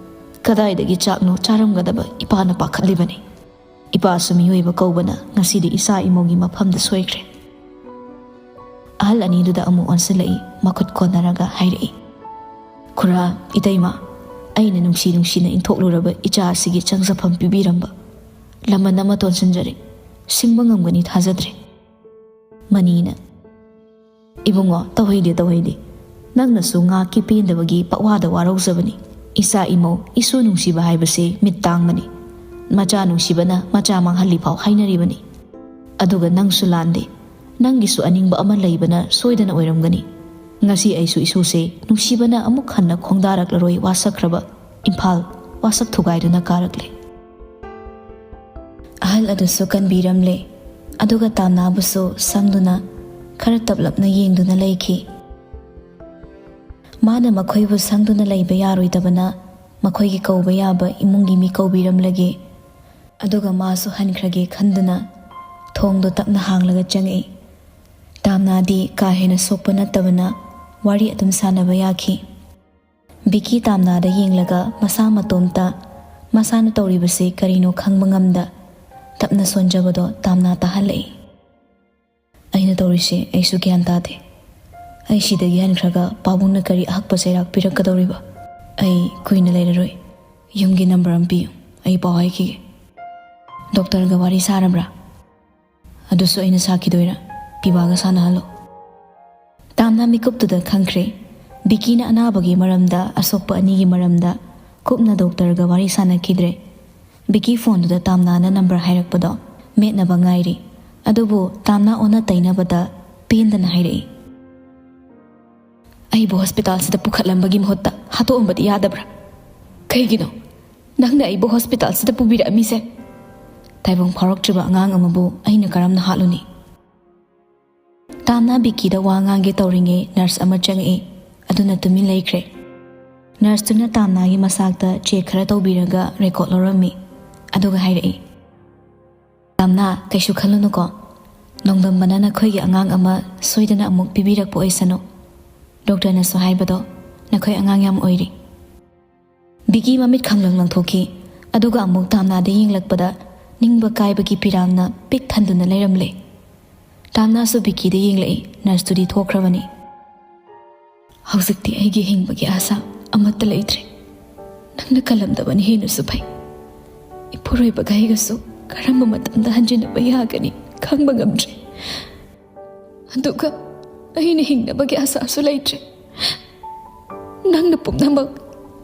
ꯀꯗꯥꯏꯗꯒꯤ ꯆꯥꯛꯅꯣ ꯆꯥꯔꯝꯒꯗꯕ ꯏꯄꯥꯅ ꯄꯥꯈꯠꯂꯤꯕꯅꯤ꯫ ꯏꯄꯥꯁꯨ ꯃꯤꯑꯣꯏꯕ ꯀꯧꯕꯅ ꯉꯁꯤꯗꯤ ꯏꯆꯥ ꯏꯃꯧꯒꯤ ꯃꯐꯝꯗ ꯁꯣꯏꯈ꯭ꯔꯦ꯫ ꯑꯍꯜ ꯑꯅꯤꯗꯨꯗ ꯑꯃꯨꯛ ꯑꯣꯟꯁꯤꯜꯂꯛꯏ, ꯃꯈꯨꯠ ꯀꯣꯟꯅꯔꯒ ꯍꯥꯏꯔꯛꯏ, "ꯈꯨꯔꯥ, ꯏꯇꯩꯃ, ꯑꯩꯅ ꯅꯨꯡꯁꯤ ꯅꯨꯡꯁꯤꯅ ꯏꯟꯊꯣꯛꯂꯨꯔꯕ ꯏꯆꯥ ꯑꯁꯤꯒꯤ ꯆꯪꯖꯐꯝ ꯄꯤꯕꯤꯔꯝꯕ ꯂꯃꯟ ꯑꯃ ꯇꯣꯟꯁꯤꯟꯖꯔꯦ꯫ ꯁꯤꯡꯕ ꯉꯝꯒꯅꯤ ꯊꯥꯖꯗ꯭ꯔꯦ꯫" ꯃꯅꯤꯅ, "ꯏꯕꯨꯡꯉꯣ, ꯇꯧꯍꯩꯗꯦ, ꯇꯧꯍꯩꯗꯦ꯫ ꯅꯪꯅꯁꯨ ꯉꯥꯛꯀꯤ ꯄꯦꯟꯗꯕꯒꯤ ꯄꯛꯋꯥꯗ ꯋꯥꯔꯧꯖꯕꯅꯤ꯫ ꯏꯆꯥ ꯏꯃꯧ, ꯏꯁꯨ ꯅꯨꯡꯁꯤꯕ ꯍꯥꯏꯕꯁꯦ ꯃꯤꯠ ꯇꯥꯡꯕꯅꯤ꯫ ꯃꯆꯥ ꯅꯨꯡꯁꯤꯕꯅ ꯃꯆꯥ ꯃꯥꯡꯍꯜꯂꯤ ꯐꯥꯎ ꯍꯥꯏꯅꯔꯤꯕꯅꯤ꯫ ꯑꯗꯨꯒ ꯅꯪꯁꯨ ꯂꯥꯟꯗꯦ꯫ ꯅꯪꯒꯤꯁꯨ ꯑꯅꯤꯡꯕ ꯑꯃ ꯂꯩꯕꯅ ꯁꯣꯏꯗꯅ ꯑꯣꯏꯔꯝꯒꯅꯤ꯫ ꯉꯁꯤ ꯑꯩꯁꯨ ꯏꯁꯨꯁꯦ ꯅꯨꯡꯁꯤꯕꯅ ꯑꯃꯨꯛ ꯍꯟꯅ ꯈꯣꯡꯗꯥꯔꯛꯂꯔꯣꯏ ꯋꯥꯁꯛꯈ꯭ꯔꯕ ꯏꯝꯐꯥꯜ ꯋꯥꯁꯛ ꯊꯨꯒꯥꯏꯗꯨꯅ ꯀꯥꯔꯛꯂꯦ꯫" ꯑꯍꯜ ꯑꯗꯨꯁꯨ ꯀꯟꯕꯤꯔꯝꯂꯦ꯫ ꯑꯗꯨꯒ ꯇꯥꯝꯅꯥꯕꯨꯁꯨ ꯁꯪꯗꯨꯅ ꯈꯔ ꯇꯞꯂꯞꯅ ꯌꯦꯡꯗꯨꯅ ꯂꯩꯈꯤ꯫ ꯃꯥꯅ ꯃꯈꯣꯏꯕꯨ ꯁꯪꯗꯨꯅ ꯂꯩꯕ ꯌꯥꯔꯣꯏꯗꯕꯅ ꯃꯈꯣꯏꯒꯤ ꯀꯧꯕ ꯌꯥꯕ ꯏꯃꯨꯡꯒꯤ ꯃꯤ ꯀꯧꯕꯤꯔꯝꯂꯒꯦ꯫ ꯑꯗꯨꯒ ꯃꯥꯁꯨ ꯍꯟꯈ꯭ꯔꯒꯦ ꯈꯟꯗꯨꯅ ꯊꯣꯡꯗꯣ ꯇꯞꯅ ꯍꯥꯡꯂꯒ ꯆꯪꯉꯛꯏ꯫ ꯇꯥꯝꯅꯥꯗꯤ ꯀꯥ ꯍꯦꯟꯅ ꯁꯣꯛꯄ ꯅꯠꯇꯕꯅ ꯋꯥꯔꯤ ꯑꯗꯨꯝ ꯁꯥꯟꯅꯕ ꯌꯥꯈꯤ꯫ ꯕꯤꯀꯤ ꯇꯥꯝꯅꯥꯗ ꯌꯦꯡꯂꯒ ꯃꯁꯥ ꯃꯇꯣꯝꯇ ꯃꯁꯥꯅ ꯇꯧꯔꯤꯕꯁꯤ ꯀꯔꯤꯅꯣ ꯈꯪꯕ ꯉꯝꯗ ꯇꯞꯅ ꯁꯣꯟꯖꯕꯗꯣ ꯇꯥꯝꯅꯥ ꯇꯥꯍꯜꯂꯛꯏ꯫ "ꯑꯩꯅ ꯇꯧꯔꯤꯁꯦ ꯑꯩꯁꯨ ꯒ꯭ꯌꯥꯟ ꯇꯥꯗꯦ꯫ ꯑꯩ ꯁꯤꯗꯒꯤ ꯍꯟꯈ꯭ꯔꯒ ꯄꯥꯕꯨꯡꯅ ꯀꯔꯤ ꯑꯍꯛꯄ ꯆꯩꯔꯥꯛ ꯄꯤꯔꯛꯀꯗꯧꯔꯤꯕ? ꯑꯩ ꯀꯨꯏꯅ ꯂꯩꯔꯔꯣꯏ꯫ ꯌꯨꯝꯒꯤ ꯅꯝꯕꯔ ꯑꯃ ꯄꯤꯌꯨ, ꯑꯩ ꯄꯥꯎ ꯍꯥꯏꯈꯤꯒꯦ꯫" "ꯗꯣꯛꯇꯔꯒ ꯋꯥꯔꯤ ꯁꯥꯔꯕ꯭ꯔꯥ?" "ꯑꯗꯨꯁꯨ ꯑꯩꯅ ꯁꯥꯈꯤꯗꯣꯏꯔꯥ? ꯄꯤꯕꯥꯒ ꯁꯥꯟꯅꯍꯜꯂꯣ꯫" ꯇꯥꯝꯅꯥ ꯃꯤꯀꯨꯞꯇꯨꯗ ꯈꯪꯈ꯭ꯔꯦ꯫ ꯕꯤꯀꯤꯅ ꯑꯅꯥꯕꯒꯤ ꯃꯔꯝꯗ, ꯑꯁꯣꯛꯄ ꯑꯅꯤꯒꯤ ꯃꯔꯝꯗ ꯀꯨꯞꯅ ꯗꯣꯛꯇꯔꯒ ꯋꯥꯔꯤ ꯁꯥꯟꯅꯈꯤꯗ꯭ꯔꯦ꯫ ꯕꯤꯀꯤ ꯐꯣꯟꯗꯨꯗ ꯇꯥꯝꯅꯥꯅ ꯅꯝꯕꯔ ꯍꯥꯏꯔꯛꯄꯗꯣ ꯃꯦꯠꯅꯕ ꯉꯥꯏꯔꯤ꯫ ꯑꯗꯨꯕꯨ ꯇꯥꯝꯅꯥ ꯑꯣꯟꯅ ꯇꯩꯅꯕꯗ ꯄꯦꯟꯗꯅ ꯍꯥꯏꯔꯛꯏ, "ꯑꯩꯕꯨ ꯍꯣꯁꯄꯤꯇꯥꯜꯁꯤꯗ ꯄꯨꯈꯠꯂꯝꯕꯒꯤ ꯃꯍꯨꯠꯇ ꯍꯥꯠꯇꯣꯛꯑꯝꯕꯗꯤ ꯌꯥꯗꯕ꯭ꯔꯥ? ꯀꯩꯒꯤꯅꯣ? ꯅꯪꯅ ꯑꯩꯕꯨ ꯍꯣꯁꯄꯤꯇꯥꯜꯁꯤꯗ ꯄꯨꯕꯤꯔꯛꯑꯝꯃꯤꯁꯦ? ꯇꯥꯏꯕꯪ ꯐꯥꯎꯔꯛꯇ꯭ꯔꯤꯕ ꯑꯉꯥꯡ ꯑꯃꯕꯨ ꯑꯩꯅ ꯀꯔꯝꯅ ꯍꯥꯠꯂꯨꯅꯤ? ꯇꯥꯝꯅꯥ ꯕꯤꯀꯤꯗ ꯋꯥ ꯉꯥꯡꯒꯦ ꯇꯧꯔꯤꯉꯩ ꯅꯔꯁ ꯑꯃ ꯆꯪꯉꯛꯏ꯫ ꯑꯗꯨꯅ ꯇꯨꯃꯤꯟ ꯂꯩꯈ꯭ꯔꯦ꯫ ꯅꯔꯁꯇꯨꯅ ꯇꯥꯝꯅꯥꯒꯤ ꯃꯁꯥꯛꯇ ꯆꯦꯛ ꯈꯔ ꯇꯧꯕꯤꯔꯒ ꯔꯦꯀꯣꯔꯠ ꯂꯧꯔꯝꯃꯤ꯫ ꯑꯗꯨꯒ ꯍꯥꯏꯔꯛꯏ, "ꯇꯥꯝꯅꯥ, ꯀꯩꯁꯨ ꯈꯜꯂꯨꯅꯨꯀꯣ꯫ ꯅꯣꯡꯗꯝꯕꯅ ꯅꯈꯣꯏꯒꯤ ꯑꯉꯥꯡ ꯑꯃ ꯁꯣꯏꯗꯅ ꯑꯃꯨꯛ ꯄꯤꯕꯤꯔꯛꯄ ꯑꯣꯏꯁꯅꯨ꯫ ꯗꯣꯛꯇꯔꯅꯁꯨ ꯍꯥꯏꯕꯗꯣ ꯅꯈꯣꯏ ꯑꯉꯥꯡ ꯌꯥꯝ ꯑꯣꯏꯔꯤ꯫" ꯕꯤꯀꯤ ꯃꯃꯤꯠ ꯈꯪꯂꯪ ꯂꯪꯊꯣꯛꯈꯤ꯫ ꯑꯗꯨꯒ ꯑꯃꯨꯛ ꯇꯥꯝꯅꯥꯗ ꯌꯦꯡꯂꯛꯄꯗ ꯅꯤꯡꯕ ꯀꯥꯏꯕꯒꯤ ꯄꯤꯔꯥꯡꯅ ꯄꯤꯛ ꯊꯟꯗꯨꯅ ꯂꯩꯔꯝꯂꯦ꯫ ꯇꯥꯝꯅꯥꯁꯨ ꯕꯤꯀꯤꯗ ꯌꯦꯡꯂꯛꯏ꯫ ꯅꯔꯁꯇꯨꯗꯤ ꯊꯣꯛꯈ꯭ꯔꯕꯅꯤ꯫ "ꯍꯧꯖꯤꯛꯇꯤ ꯑꯩꯒꯤ ꯍꯤꯡꯕꯒꯤ ꯑꯥꯁꯥ ꯑꯃꯠꯇ ꯂꯩꯇ꯭ꯔꯦ꯫ ꯅꯪꯅ ꯀꯜꯂꯝꯗꯕꯅ ꯍꯦꯟꯅꯁꯨ ꯐꯩ꯫ ꯏꯄꯨꯔꯣꯏꯕꯒ ꯑꯩꯒꯁꯨ ꯀꯔꯝꯕ ꯃꯇꯝꯗ ꯍꯟꯖꯤꯟꯅꯕ ꯌꯥꯒꯅꯤ ꯈꯪꯕ ꯉꯝꯗ꯭ꯔꯦ꯫ ꯑꯗꯨꯒ ꯑꯩꯅ ꯍꯤꯡꯅꯕꯒꯤ ꯑꯥꯁꯥꯁꯨ ꯂꯩꯇ꯭ꯔꯦ꯫ ꯅꯪꯅ ꯄꯨꯝꯅꯃꯛ,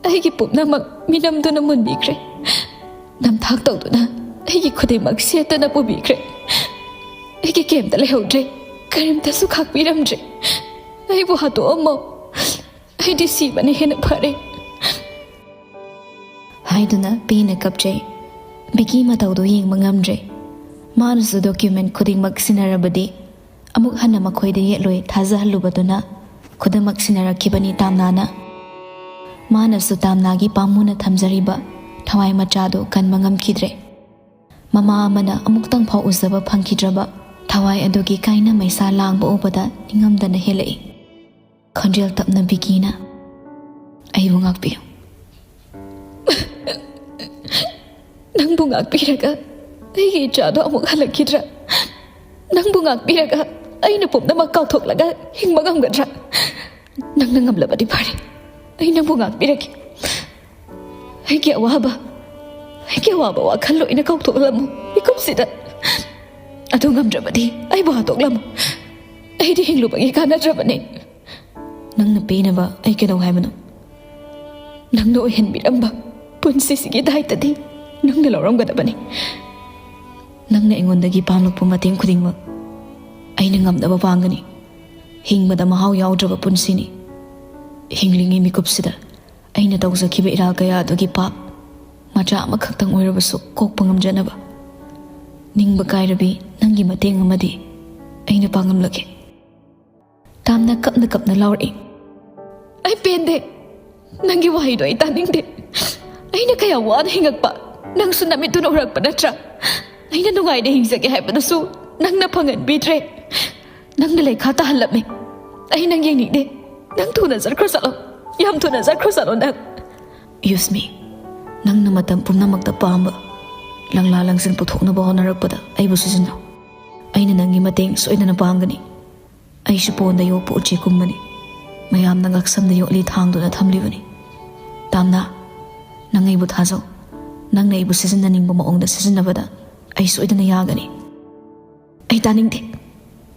ꯑꯩꯒꯤ ꯄꯨꯝꯅꯃꯛ ꯃꯤꯅꯝꯗꯨꯅ ꯃꯨꯟꯕꯤꯈ꯭ꯔꯦ꯫ ꯅꯝꯊꯥꯛ ꯇꯧꯗꯨꯅ ꯑꯩꯒꯤ ꯈꯨꯗꯤꯡꯃꯛ ꯁꯦꯠꯇꯅ ꯄꯨꯕꯤꯈ꯭ꯔꯦ꯫ ꯑꯩꯒꯤ ꯀꯩꯝꯇ ꯂꯩꯍꯧꯗ꯭ꯔꯦ, ꯀꯔꯤꯝꯇꯁꯨ ꯈꯥꯛꯄꯤꯔꯝꯗ꯭ꯔꯦ꯫ ꯑꯩꯕꯨ ꯍꯥꯠꯇꯣꯛꯑꯝꯃꯣ꯫ ꯑꯩꯗꯤ ꯁꯤꯕꯅ ꯍꯦꯟꯅ ꯐꯔꯦ꯫" ꯍꯥꯏꯗꯨꯅ ꯄꯦꯟꯅ ꯀꯞꯆꯩ꯫ ꯕꯤꯀꯤ ꯃꯇꯧꯗꯨ ꯌꯦꯡꯕ ꯉꯝꯗ꯭ꯔꯦ꯫ ꯃꯥꯅꯁꯨ ꯗꯣꯀ꯭ꯌꯨꯃꯦꯟ ꯈꯨꯗꯤꯡꯃꯛ ꯁꯤꯟꯅꯔꯕꯗꯤ ꯑꯃꯨꯛ ꯍꯟꯅ ꯃꯈꯣꯏꯗ ꯌꯦꯠꯂꯣꯏ ꯊꯥꯖꯍꯜꯂꯨꯕꯗꯨꯅ ꯈꯨꯗꯝꯃꯛ ꯁꯤꯟꯅꯔꯛꯈꯤꯕꯅꯤ ꯇꯥꯝꯅꯥꯅ꯫ ꯃꯥꯅꯁꯨ ꯇꯥꯝꯅꯥꯒꯤ ꯄꯥꯝꯃꯨꯅ ꯊꯝꯖꯔꯤꯕ ꯊꯋꯥꯏ ꯃꯆꯥꯗꯨ ꯀꯟꯕ ꯉꯝꯈꯤꯗ꯭ꯔꯦ꯫ ꯃꯃꯥ ꯑꯃꯅ ꯑꯃꯨꯛꯇꯪ ꯐꯥꯎ ꯎꯖꯕ ꯐꯪꯈꯤꯗ꯭ꯔꯕ ꯊꯋꯥꯏ ꯑꯗꯨꯒꯤ ꯀꯥꯏꯅ ꯃꯩꯁꯥ ꯂꯥꯡꯕ ꯎꯕꯗ ꯅꯤꯡꯉꯝꯗꯅ ꯍꯦꯜꯂꯛꯏ꯫ ꯈꯣꯟꯖꯦꯜ ꯇꯞꯅ ꯕꯤꯀꯤꯅ, "ꯑꯩꯕꯨ ꯉꯥꯛꯄꯤꯌꯨ꯫" "ꯅꯪꯕꯨ ꯉꯥꯛꯄꯤꯔꯒ ꯑꯩꯒꯤ ꯏꯆꯥꯗꯣ ꯑꯃꯨꯛ ꯍꯜꯂꯛꯈꯤꯗ꯭ꯔꯥ? ꯅꯪꯕꯨ ꯉꯥꯛꯄꯤꯔꯒ ꯑꯩꯅ ꯄꯨꯝꯅꯃꯛ ꯀꯥꯎꯊꯣꯛꯂꯒ ꯍꯤꯡꯕ ꯉꯝꯒꯗ꯭ꯔꯥ? ꯅꯪꯅ ꯉꯝꯂꯕꯗꯤ ꯐꯔꯦ꯫ ꯑꯩ ꯅꯪꯕꯨ ꯉꯥꯛꯄꯤꯔꯒꯦ꯫ ꯑꯩꯒꯤ ꯑꯋꯥꯕ, ꯑꯩꯒꯤ ꯑꯋꯥꯕ ꯋꯥꯈꯜ ꯂꯣꯏꯅ ꯀꯥꯎꯊꯣꯛꯂꯝꯃꯨ ꯃꯤꯀꯨꯞꯁꯤꯗ꯫ ꯑꯗꯨ ꯉꯝꯗ꯭ꯔꯕꯗꯤ ꯑꯩꯕꯨ ꯍꯥꯠꯇꯣꯛꯂꯝꯃꯨ꯫ ꯑꯩꯗꯤ ꯍꯤꯡꯂꯨꯕꯒꯤ ꯀꯥꯟꯅꯗ꯭ꯔꯕꯅꯤ꯫" "ꯅꯪꯅ ꯄꯦꯟꯅꯕ ꯑꯩ ꯀꯩꯗꯧ ꯍꯥꯏꯕꯅꯣ? ꯅꯪꯅ ꯑꯣꯏꯍꯟꯕꯤꯔꯝꯕ ꯄꯨꯟꯁꯤꯁꯤꯒꯤ ꯗꯥꯏꯇꯗꯤ ꯅꯪꯅ ꯂꯧꯔꯝꯒꯗꯕꯅꯤ꯫ ꯅꯪꯅ ꯑꯩꯉꯣꯟꯗꯒꯤ ꯄꯥꯡꯂꯛꯄ ꯃꯇꯦꯡ ꯈꯨꯗꯤꯡꯃꯛ ꯑꯩꯅ ꯉꯝꯅꯕ ꯄꯥꯡꯒꯅꯤ꯫ ꯍꯤꯡꯕꯗ ꯃꯍꯥꯎ ꯌꯥꯎꯗ꯭ꯔꯕ ꯄꯨꯟꯁꯤꯅꯤ꯫ ꯍꯤꯡꯂꯤꯉꯩ ꯃꯤꯀꯨꯞꯁꯤꯗ ꯑꯩꯅ ꯇꯧꯖꯈꯤꯕ ꯏꯔꯥꯜ ꯀꯌꯥ ꯑꯗꯨꯒꯤ ꯄꯥꯞ ꯃꯆꯥ ꯑꯃꯈꯛꯇꯪ ꯑꯣꯏꯔꯕꯁꯨ ꯀꯣꯛꯄ ꯉꯝꯖꯅꯕ꯫ ꯅꯤꯡꯕ ꯀꯥꯏꯔꯕꯤ, ꯅꯪꯒꯤ ꯃꯇꯦꯡ ꯑꯃꯗꯤ ꯑꯩꯅ ꯄꯥꯡꯉꯝꯂꯒꯦ꯫ ꯇꯥꯝꯅ ꯀꯞꯅ ꯀꯞꯅ ꯂꯥꯎꯔꯛꯏ꯫ "ꯑꯩ ꯄꯦꯟꯗꯦ꯫ ꯅꯪꯒꯤ ꯋꯥꯍꯩꯗꯣ ꯑꯩ ꯇꯥꯅꯤꯡꯗꯦ꯫ ꯑꯩꯅ ꯀꯌꯥ ꯋꯥꯅ ꯍꯤꯡꯉꯛꯄ ꯅꯪꯁꯨ ꯅꯃꯤꯠꯇꯨꯅ ꯎꯔꯛꯄ ꯅꯠꯇ꯭ꯔꯥ? ꯑꯩꯅ ꯅꯨꯡꯉꯥꯏꯅ ꯍꯤꯡꯖꯒꯦ ꯍꯥꯏꯕꯗꯨꯁꯨ ꯅꯪꯅ ꯐꯪꯍꯟꯕꯤꯗ꯭ꯔꯦ꯫ ꯅꯪꯅ ꯂꯩꯈꯥ ꯇꯥꯍꯜꯂꯝꯃꯦ꯫ ꯑꯩ ꯅꯪ ꯌꯦꯡꯅꯤꯡꯗꯦ꯫ ꯅꯪ ꯊꯨꯅ ꯆꯠꯈ꯭ꯔꯣ ꯆꯠꯂꯣ꯫ ꯌꯥꯝ ꯊꯨꯅ ꯆꯠꯈ꯭ꯔꯣ ꯆꯠꯂꯣ ꯅꯪ꯫" "ꯌꯨꯁꯃꯤ, ꯅꯪꯅ ꯃꯇꯝ ꯄꯨꯝꯅꯃꯛꯇ ꯄꯥꯝꯕ ꯂꯪꯂꯥ ꯂꯪꯁꯤꯟ ꯄꯨꯊꯣꯛꯅꯕ ꯍꯣꯠꯅꯔꯛꯄꯗ ꯑꯩꯕꯨ ꯁꯤꯖꯤꯟꯅꯧ꯫ ꯑꯩꯅ ꯅꯪꯒꯤ ꯃꯇꯦꯡ ꯁꯣꯏꯗꯅ ꯄꯥꯡꯒꯅꯤ꯫ ꯑꯩꯁꯨ ꯄꯣꯟꯗ ꯌꯣꯛꯄ ꯎꯆꯦꯛꯀꯨꯝꯕꯅꯤ꯫ ꯃꯌꯥꯝꯅ ꯉꯛꯁꯝꯗ ꯌꯣꯠꯂꯤ ꯊꯥꯡꯗꯨꯅ ꯊꯝꯂꯤꯕꯅꯤ꯫ ꯇꯥꯝꯅꯥ, ꯅꯪ ꯑꯩꯕꯨ ꯊꯥꯖꯧ꯫ ꯅꯪꯅ ꯑꯩꯕꯨ ꯁꯤꯖꯤꯟꯅꯅꯤꯡꯕ ꯃꯑꯣꯡꯗ ꯁꯤꯖꯤꯟꯅꯕꯗ ꯑꯩ ꯁꯣꯏꯗꯅ ꯌꯥꯒꯅꯤ꯫" "ꯑꯩ ꯇꯥꯅꯤꯡꯗꯦ꯫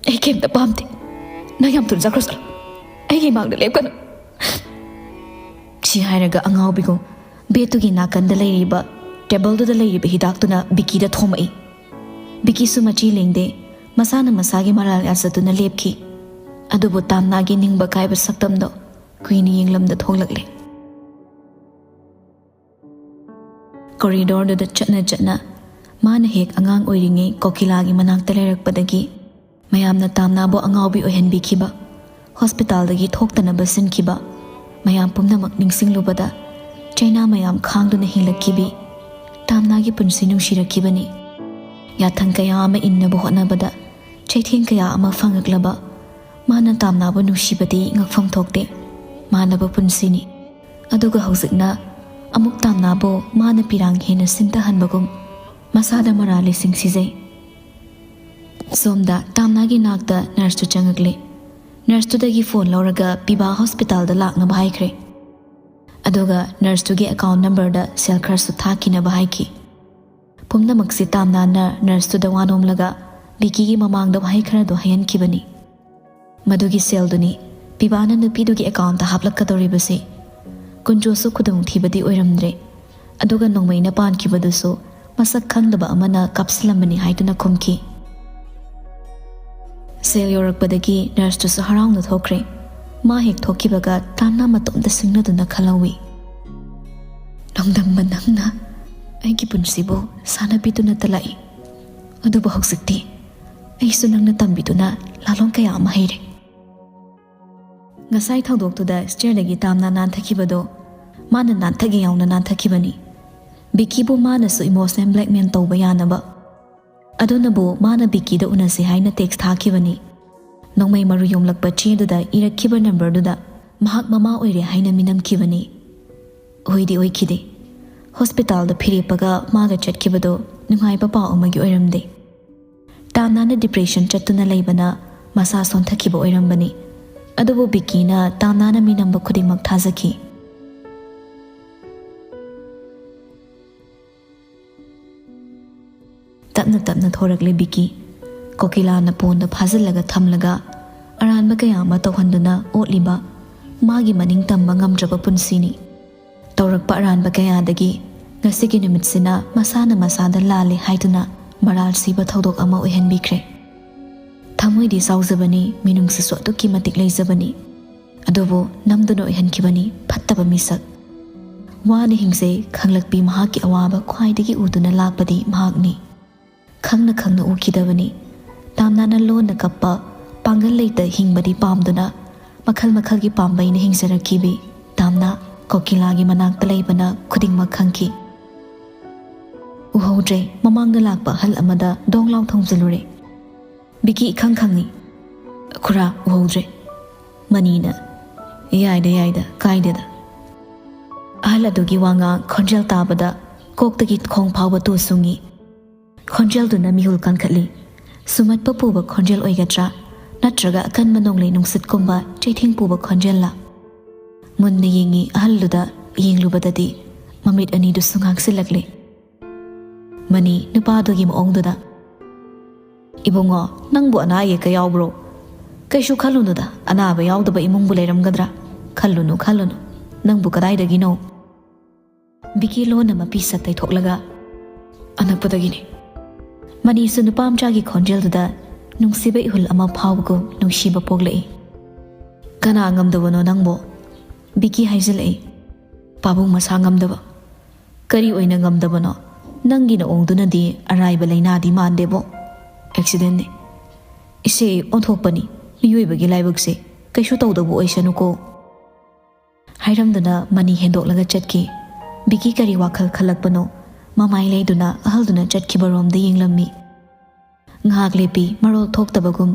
ꯑꯩ ꯀꯩꯝꯇ ꯄꯥꯝꯗꯦ꯫ ꯅꯪ ꯌꯥꯝ ꯊꯨꯅ ꯆꯠꯈ꯭ꯔꯣ ꯆꯠꯂꯣ꯫ ꯑꯩꯒꯤ ꯃꯥꯡꯗ ꯂꯦꯞꯀꯅꯨ꯫" ꯁꯤ ꯍꯥꯏꯔꯒ ꯑꯉꯥꯎꯕꯤꯒꯨꯝ ꯕꯦꯠꯇꯨꯒꯤ ꯅꯥꯀꯟꯗ ꯂꯩꯔꯤꯕ ꯇꯦꯕꯜꯗꯨꯗ ꯂꯩꯔꯤꯕ ꯍꯤꯗꯥꯛꯇꯨꯅ ꯕꯤꯀꯤꯗ ꯊꯣꯝꯃꯛꯏ꯫ ꯕꯤꯀꯤꯁꯨ ꯃꯆꯤ ꯂꯦꯡꯗꯦ꯫ ꯃꯁꯥꯅ ꯃꯁꯥꯒꯤ ꯃꯔꯥꯜ ꯌꯥꯖꯗꯨꯅ ꯂꯦꯞꯈꯤ꯫ ꯑꯗꯨꯕꯨ ꯇꯥꯝꯅꯥꯒꯤ ꯅꯤꯡꯕ ꯀꯥꯏꯕ ꯁꯛꯇꯝꯗꯣ ꯀꯨꯏꯅ ꯌꯦꯡꯂꯝꯗ ꯊꯣꯛꯂꯛꯂꯦ꯫ ꯀꯣꯔꯤꯗꯣꯔꯗꯨꯗ ꯆꯠꯅ ꯆꯠꯅ ꯃꯥꯅ ꯍꯦꯛ ꯑꯉꯥꯡ ꯑꯣꯏꯔꯤꯉꯩ ꯀꯣꯀꯤꯂꯥꯒꯤ ꯃꯅꯥꯛꯇ ꯂꯩꯔꯛꯄꯗꯒꯤ ꯃꯌꯥꯝꯅ ꯇꯥꯝꯅꯥꯕꯨ ꯑꯉꯥꯎꯕꯤ ꯑꯣꯏꯍꯟꯕꯤꯈꯤꯕ, ꯍꯣꯁꯄꯤꯇꯥꯜꯗꯒꯤ ꯊꯣꯛꯇꯅꯕ ꯁꯤꯟꯈꯤꯕ, ꯃꯌꯥꯝ ꯄꯨꯝꯅꯃꯛ ꯅꯤꯡꯁꯤꯡꯂꯨꯕꯗ ꯆꯩꯅꯥ ꯃꯌꯥꯝ ꯈꯥꯡꯗꯨꯅ ꯍꯤꯡꯂꯛꯈꯤꯕꯤ ꯇꯥꯝꯅꯥꯒꯤ ꯄꯨꯟꯁꯤ ꯅꯨꯡꯁꯤꯔꯛꯈꯤꯕꯅꯤ꯫ ꯌꯥꯊꯪ ꯀꯌꯥ ꯑꯃ ꯏꯟꯅꯕ ꯍꯣꯠꯅꯕꯗ ꯆꯩꯊꯦꯡ ꯀꯌꯥ ꯑꯃ ꯐꯪꯂꯛꯂꯕ ꯃꯥꯅ ꯇꯥꯝꯅꯥꯕꯨ ꯅꯨꯡꯁꯤꯕꯗꯤ ꯉꯛꯐꯝ ꯊꯣꯛꯇꯦ꯫ ꯃꯥꯟꯅꯕ ꯄꯨꯟꯁꯤꯅꯤ꯫ ꯑꯗꯨꯒ ꯍꯧꯖꯤꯛꯅ ꯑꯃꯨꯛ ꯇꯥꯝꯅꯥꯕꯨ ꯃꯥꯅ ꯄꯤꯔꯥꯡ ꯍꯦꯟꯅ ꯁꯤꯟꯊꯍꯟꯕꯒꯨꯝ ꯃꯁꯥꯗ ꯃꯔꯥꯜ ꯂꯩꯁꯤꯡ ꯁꯤꯖꯩ꯫ ꯁꯣꯝꯗ ꯇꯥꯝꯅꯥꯒꯤ ꯅꯥꯛꯇ ꯅꯔꯁꯇꯨ ꯆꯪꯉꯛꯂꯦ꯫ ꯅꯔꯁꯇꯨꯗꯒꯤ ꯐꯣꯟ ꯂꯧꯔꯒ ꯄꯤꯕꯥ ꯍꯣꯁꯄꯤꯇꯥꯜꯗ ꯂꯥꯛꯅꯕ ꯍꯥꯏꯈ꯭ꯔꯦ꯫ ꯑꯗꯨꯒ ꯅꯔꯁꯇꯨꯒꯤ ꯑꯦꯀꯥꯎꯟ ꯅꯝꯕꯔꯗ ꯁꯦꯜ ꯈꯔꯁꯨ ꯊꯥꯈꯤꯅꯕ ꯍꯥꯏꯈꯤ꯫ ꯄꯨꯝꯅꯃꯛꯁꯤ ꯇꯥꯝꯅꯥꯅ ꯅꯔꯁꯇꯨꯗ ꯋꯥ ꯅꯣꯝꯂꯒ ꯕꯤꯀꯤꯒꯤ ꯃꯃꯥꯡꯗ ꯋꯥꯍꯩ ꯈꯔꯗꯣ ꯍꯥꯏꯍꯟꯈꯤꯕꯅꯤ꯫ ꯃꯗꯨꯒꯤ ꯁꯦꯜꯗꯨꯅꯤ ꯄꯤꯕꯥꯅ ꯅꯨꯄꯤꯗꯨꯒꯤ ꯑꯦꯀꯥꯎꯟꯗ ꯍꯥꯞꯂꯛꯀꯗꯧꯔꯤꯕꯁꯤ꯫ ꯀꯨꯟꯖꯣꯁꯨ ꯈꯨꯗꯣꯡꯊꯤꯕꯗꯤ ꯑꯣꯏꯔꯝꯗ꯭ꯔꯦ꯫ ꯑꯗꯨꯒ ꯅꯣꯡꯃꯩꯅ ꯄꯥꯟꯈꯤꯕꯗꯨꯁꯨ ꯃꯁꯛ ꯈꯪꯗꯕ ꯑꯃꯅ ꯀꯥꯞꯁꯤꯜꯂꯝꯕꯅꯤ ꯍꯥꯏꯗꯨꯅ ꯈꯨꯝꯈꯤ꯫ ꯁꯦꯜ ꯌꯧꯔꯛꯄꯗꯒꯤ ꯅꯔꯁꯇꯨꯁꯨ ꯍꯔꯥꯎꯅ ꯊꯣꯛꯈ꯭ꯔꯦ꯫ ꯃꯥ ꯍꯦꯛ ꯊꯣꯛꯈꯤꯕꯒ ꯇꯥꯝꯅꯥ ꯃꯇꯣꯝꯇ ꯁꯤꯡꯅꯗꯨꯅ ꯈꯜꯍꯧꯏ꯫ "ꯅꯣꯡꯗꯝꯕ ꯅꯪꯅ ꯑꯩꯒꯤ ꯄꯨꯟꯁꯤꯕꯨ ꯁꯥꯟꯅꯕꯤꯗꯨꯅꯇ ꯂꯥꯛꯏ꯫ ꯑꯗꯨꯕꯨ ꯍꯧꯖꯤꯛꯇꯤ ꯑꯩꯁꯨ ꯅꯪꯅ ꯇꯝꯕꯤꯗꯨꯅ ꯂꯥꯂꯣꯡ ꯀꯌꯥ ꯑꯃ ꯍꯩꯔꯦ꯫ ꯉꯁꯥꯏ ꯊꯧꯗꯣꯛꯇꯨꯗ ꯁ꯭ꯇꯦꯌꯔꯗꯒꯤ ꯇꯥꯝꯅ ꯅꯥꯟꯊꯈꯤꯕꯗꯣ ꯃꯥꯅ ꯅꯥꯟꯊꯒꯦ ꯌꯥꯎꯅ ꯅꯥꯟꯊꯈꯤꯕꯅꯤ꯫ ꯕꯤꯀꯤꯕꯨ ꯃꯥꯅꯁꯨ ꯏꯃꯣꯁꯅꯦꯜ ꯕ꯭ꯂꯦꯛꯃꯦꯜ ꯇꯧꯕ ꯌꯥꯅꯕ꯫ ꯑꯗꯨꯅꯕꯨ ꯃꯥꯅ ꯕꯤꯀꯤꯗ ꯎꯅꯁꯤ ꯍꯥꯏꯅ ꯇꯦꯛꯁ ꯊꯥꯈꯤꯕꯅꯤ꯫ ꯅꯣꯡꯃꯩ ꯃꯔꯨ ꯌꯣꯝꯂꯛꯄ ꯆꯦꯗꯨꯗ ꯏꯔꯛꯈꯤꯕ ꯅꯝꯕꯔꯗꯨꯗ ꯃꯍꯥꯛ ꯃꯃꯥ ꯑꯣꯏꯔꯦ ꯍꯥꯏꯅ ꯃꯤꯅꯝꯈꯤꯕꯅꯤ꯫ ꯑꯣꯏꯗꯤ ꯑꯣꯏꯈꯤꯗꯦ꯫ ꯍꯣꯁꯄꯤꯇꯥꯜꯗ ꯐꯤꯔꯦꯞꯄꯒ ꯃꯥꯒ ꯆꯠꯈꯤꯕꯗꯣ ꯅꯨꯡꯉꯥꯏꯕ ꯄꯥꯎ ꯑꯃꯒꯤ ꯑꯣꯏꯔꯝꯗꯦ꯫ ꯇꯥꯝꯅꯥꯅ ꯗꯤꯄ꯭ꯔꯦꯁꯟ ꯆꯠꯇꯨꯅ ꯂꯩꯕꯅ ꯃꯁꯥ ꯁꯣꯟꯊꯈꯤꯕ ꯑꯣꯏꯔꯝꯕꯅꯤ꯫ ꯑꯗꯨꯕꯨ ꯕꯤꯀꯤꯅ ꯇꯥꯝꯅꯥꯅ ꯃꯤꯅꯝꯕ ꯈꯨꯗꯤꯡꯃꯛ ꯊꯥꯖꯈꯤ꯫ ꯇꯞꯅ ꯇꯞꯅ ꯊꯣꯔꯛꯂꯦ ꯕꯤꯀꯤ꯫ ꯀꯣꯀꯤꯂꯥꯅ ꯄꯣꯟꯗ ꯐꯥꯖꯤꯜꯂꯒ ꯊꯝꯂꯒ ꯑꯔꯥꯟꯕ ꯀꯌꯥ ꯑꯃ ꯇꯧꯍꯟꯗꯨꯅ ꯑꯣꯠꯂꯤꯕ ꯃꯥꯒꯤ ꯃꯅꯤꯡ ꯇꯝꯕ ꯉꯝꯗ꯭ꯔꯕ ꯄꯨꯟꯁꯤꯅꯤ꯫ ꯇꯧꯔꯛꯄ ꯑꯔꯥꯟꯕ ꯀꯌꯥꯗꯒꯤ ꯉꯁꯤꯒꯤ ꯅꯨꯃꯤꯠꯁꯤꯅ ꯃꯁꯥꯅ ꯃꯁꯥꯗ ꯂꯥꯜꯂꯦ ꯍꯥꯏꯗꯨꯅ ꯃꯔꯥꯜ ꯁꯤꯕ ꯊꯧꯗꯣꯛ ꯑꯃ ꯑꯣꯏꯍꯟꯕꯤꯈ꯭ꯔꯦ꯫ ꯊꯃꯣꯏꯗꯤ ꯆꯥꯎꯖꯕꯅꯤ, ꯃꯤꯅꯨꯡꯁꯤꯁꯨ ꯑꯗꯨꯛꯀꯤ ꯃꯇꯤꯛ ꯂꯩꯖꯕꯅꯤ꯫ ꯑꯗꯨꯕꯨ ꯅꯝꯗꯨꯅ ꯑꯣꯏꯍꯟꯈꯤꯕꯅꯤ ꯐꯠꯇꯕ ꯃꯤꯁꯛ꯫ ꯋꯥꯅ ꯍꯤꯡꯖꯩ ꯈꯪꯂꯛꯄꯤ ꯃꯍꯥꯛꯀꯤ ꯑꯋꯥꯕ ꯈ꯭ꯋꯥꯏꯗꯒꯤ ꯎꯗꯨꯅ ꯂꯥꯛꯄꯗꯤ ꯃꯍꯥꯛꯅꯤ꯫ ꯈꯪꯅ ꯈꯪꯅ ꯎꯈꯤꯗꯕꯅꯤ꯫ ꯇꯥꯝꯅꯥꯅ ꯂꯣꯟꯅ ꯀꯞꯄ, ꯄꯥꯡꯒꯜ ꯂꯩꯇ ꯍꯤꯡꯕꯗꯤ ꯄꯥꯝꯗꯨꯅ ꯃꯈꯜ ꯃꯈꯜꯒꯤ ꯄꯥꯝꯕꯩꯅ ꯍꯤꯡꯖꯔꯛꯈꯤꯕꯤ ꯇꯥꯝꯅꯥ ꯀꯣꯀꯤꯂꯥꯒꯤ ꯃꯅꯥꯛꯇ ꯂꯩꯕꯅ ꯈꯨꯗꯤꯡꯃꯛ ꯈꯪꯈꯤ꯫ ꯎꯍꯧꯗ꯭ꯔꯦ, ꯃꯃꯥꯡꯗ ꯂꯥꯛꯄ ꯑꯍꯜ ꯑꯃꯗ ꯗꯣꯡ ꯂꯥꯎ ꯊꯣꯝꯖꯤꯜꯂꯨꯔꯦ꯫ ꯕꯤꯀꯤ ꯏꯈꯪ ꯈꯪꯉꯤ꯫ "ꯈꯨꯔꯥ, ꯎꯍꯧꯗ꯭ꯔꯦ꯫" ꯃꯅꯤꯅ, "ꯌꯥꯏꯗ, ꯌꯥꯏꯗ, ꯀꯥꯏꯗꯦꯗ꯫" ꯑꯍꯜ ꯑꯗꯨꯒꯤ ꯋꯥꯉꯥꯡ ꯈꯣꯟꯖꯦꯜ ꯇꯥꯕꯗ ꯀꯣꯛꯇꯒꯤ ꯈꯣꯡ ꯐꯥꯎꯕ ꯇꯨ ꯁꯨꯡꯉꯤ꯫ ꯈꯣꯟꯖꯦꯜꯗꯨꯅ ꯃꯤꯍꯨꯜ ꯀꯟꯈꯠꯂꯤ꯫ ꯁꯨꯝꯍꯠꯄ ꯄꯨꯕ ꯈꯣꯟꯖꯦꯜ ꯑꯣꯏꯒꯗ꯭ꯔꯥ, ꯅꯠꯇ꯭ꯔꯒ ꯑꯀꯟꯕ ꯅꯣꯡꯂꯩ ꯅꯨꯡꯁꯤꯠꯀꯨꯝꯕ ꯆꯩꯊꯦꯡ ꯄꯨꯕ ꯈꯣꯟꯖꯦꯜꯂ? ꯃꯨꯟꯅ ꯌꯦꯡꯉꯤ ꯑꯍꯜꯗꯨꯗ꯫ ꯌꯦꯡꯂꯨꯕꯗꯗꯤ ꯃꯃꯤꯠ ꯑꯅꯤꯗꯨꯁꯨ ꯉꯥꯡꯁꯤꯜꯂꯛꯂꯦ꯫ ꯃꯅꯤ ꯅꯨꯄꯥꯗꯨꯒꯤ ꯃꯑꯣꯡꯗꯨꯗ, "ꯏꯕꯨꯡꯉꯣ, ꯅꯪꯕꯨ ꯑꯅꯥ ꯑꯌꯦꯛꯀ ꯌꯥꯎꯕ꯭ꯔꯣ? ꯀꯩꯁꯨ ꯈꯜꯂꯨꯅꯨꯗ, ꯑꯅꯥꯕ ꯌꯥꯎꯗꯕ ꯏꯃꯨꯡꯕꯨ ꯂꯩꯔꯝꯒꯗ꯭ꯔꯥ? ꯈꯜꯂꯨꯅꯨ, ꯈꯜꯂꯨꯅꯨ꯫ ꯅꯪꯕꯨ ꯀꯗꯥꯏꯗꯒꯤꯅꯣ?" ꯕꯤꯀꯤ ꯂꯣꯟꯅ ꯃꯄꯤ ꯁꯛ ꯇꯩꯊꯣꯛꯂꯒ, "ꯑꯅꯛꯄꯗꯒꯤꯅꯤ꯫" ꯃꯅꯤꯁꯨ ꯅꯨꯄꯥ ꯃꯆꯥꯒꯤ ꯈꯣꯟꯖꯦꯜꯗꯨꯗ ꯅꯨꯡꯁꯤꯕ ꯏꯍꯨꯜ ꯑꯃ ꯐꯥꯎꯕꯒꯨꯝ ꯅꯨꯡꯁꯤꯕ ꯄꯣꯛꯂꯛꯏ꯫ "ꯀꯅꯥ ꯉꯝꯗꯕꯅꯣ ꯅꯪꯕꯣ?" ꯕꯤꯀꯤ ꯍꯥꯏꯖꯤꯜꯂꯛꯏ꯫ "ꯄꯥꯕꯨꯡ ꯃꯁꯥ ꯉꯝꯗꯕ꯫" "ꯀꯔꯤ ꯑꯣꯏꯅ ꯉꯝꯗꯕꯅꯣ? ꯅꯪꯒꯤ ꯅꯑꯣꯡꯗꯨꯅꯗꯤ ꯑꯔꯥꯏꯕ ꯂꯥꯏꯅꯥꯗꯤ ꯃꯥꯟꯗꯦꯕꯣ꯫ ꯑꯦꯛꯁꯤꯗꯦꯟꯅꯤ꯫ ꯏꯆꯦ, ꯑꯣꯟꯊꯣꯛꯄꯅꯤ꯫ ꯃꯤꯑꯣꯏꯕꯒꯤ ꯂꯥꯏꯕꯛꯁꯦ꯫ ꯀꯩꯁꯨ ꯇꯧꯗꯕ ꯑꯣꯏꯁꯅꯨꯀꯣ" ꯍꯥꯏꯔꯝꯗꯨꯅ ꯃꯅꯤ ꯍꯦꯟꯗꯣꯛꯂꯒ ꯆꯠꯈꯤ꯫ ꯕꯤꯀꯤ ꯀꯔꯤ ꯋꯥꯈꯜ ꯈꯜꯂꯛꯄꯅꯣ? ꯃꯃꯥꯏ ꯂꯩꯗꯨꯅ ꯑꯍꯜꯗꯨꯅ ꯆꯠꯈꯤꯕꯔꯣꯝꯗ ꯌꯦꯡꯂꯝꯃꯤ꯫ ꯉꯥꯏꯍꯥꯛ ꯂꯦꯞꯄꯤ, ꯃꯔꯣꯜ ꯊꯣꯛꯇꯕꯒꯨꯝ꯫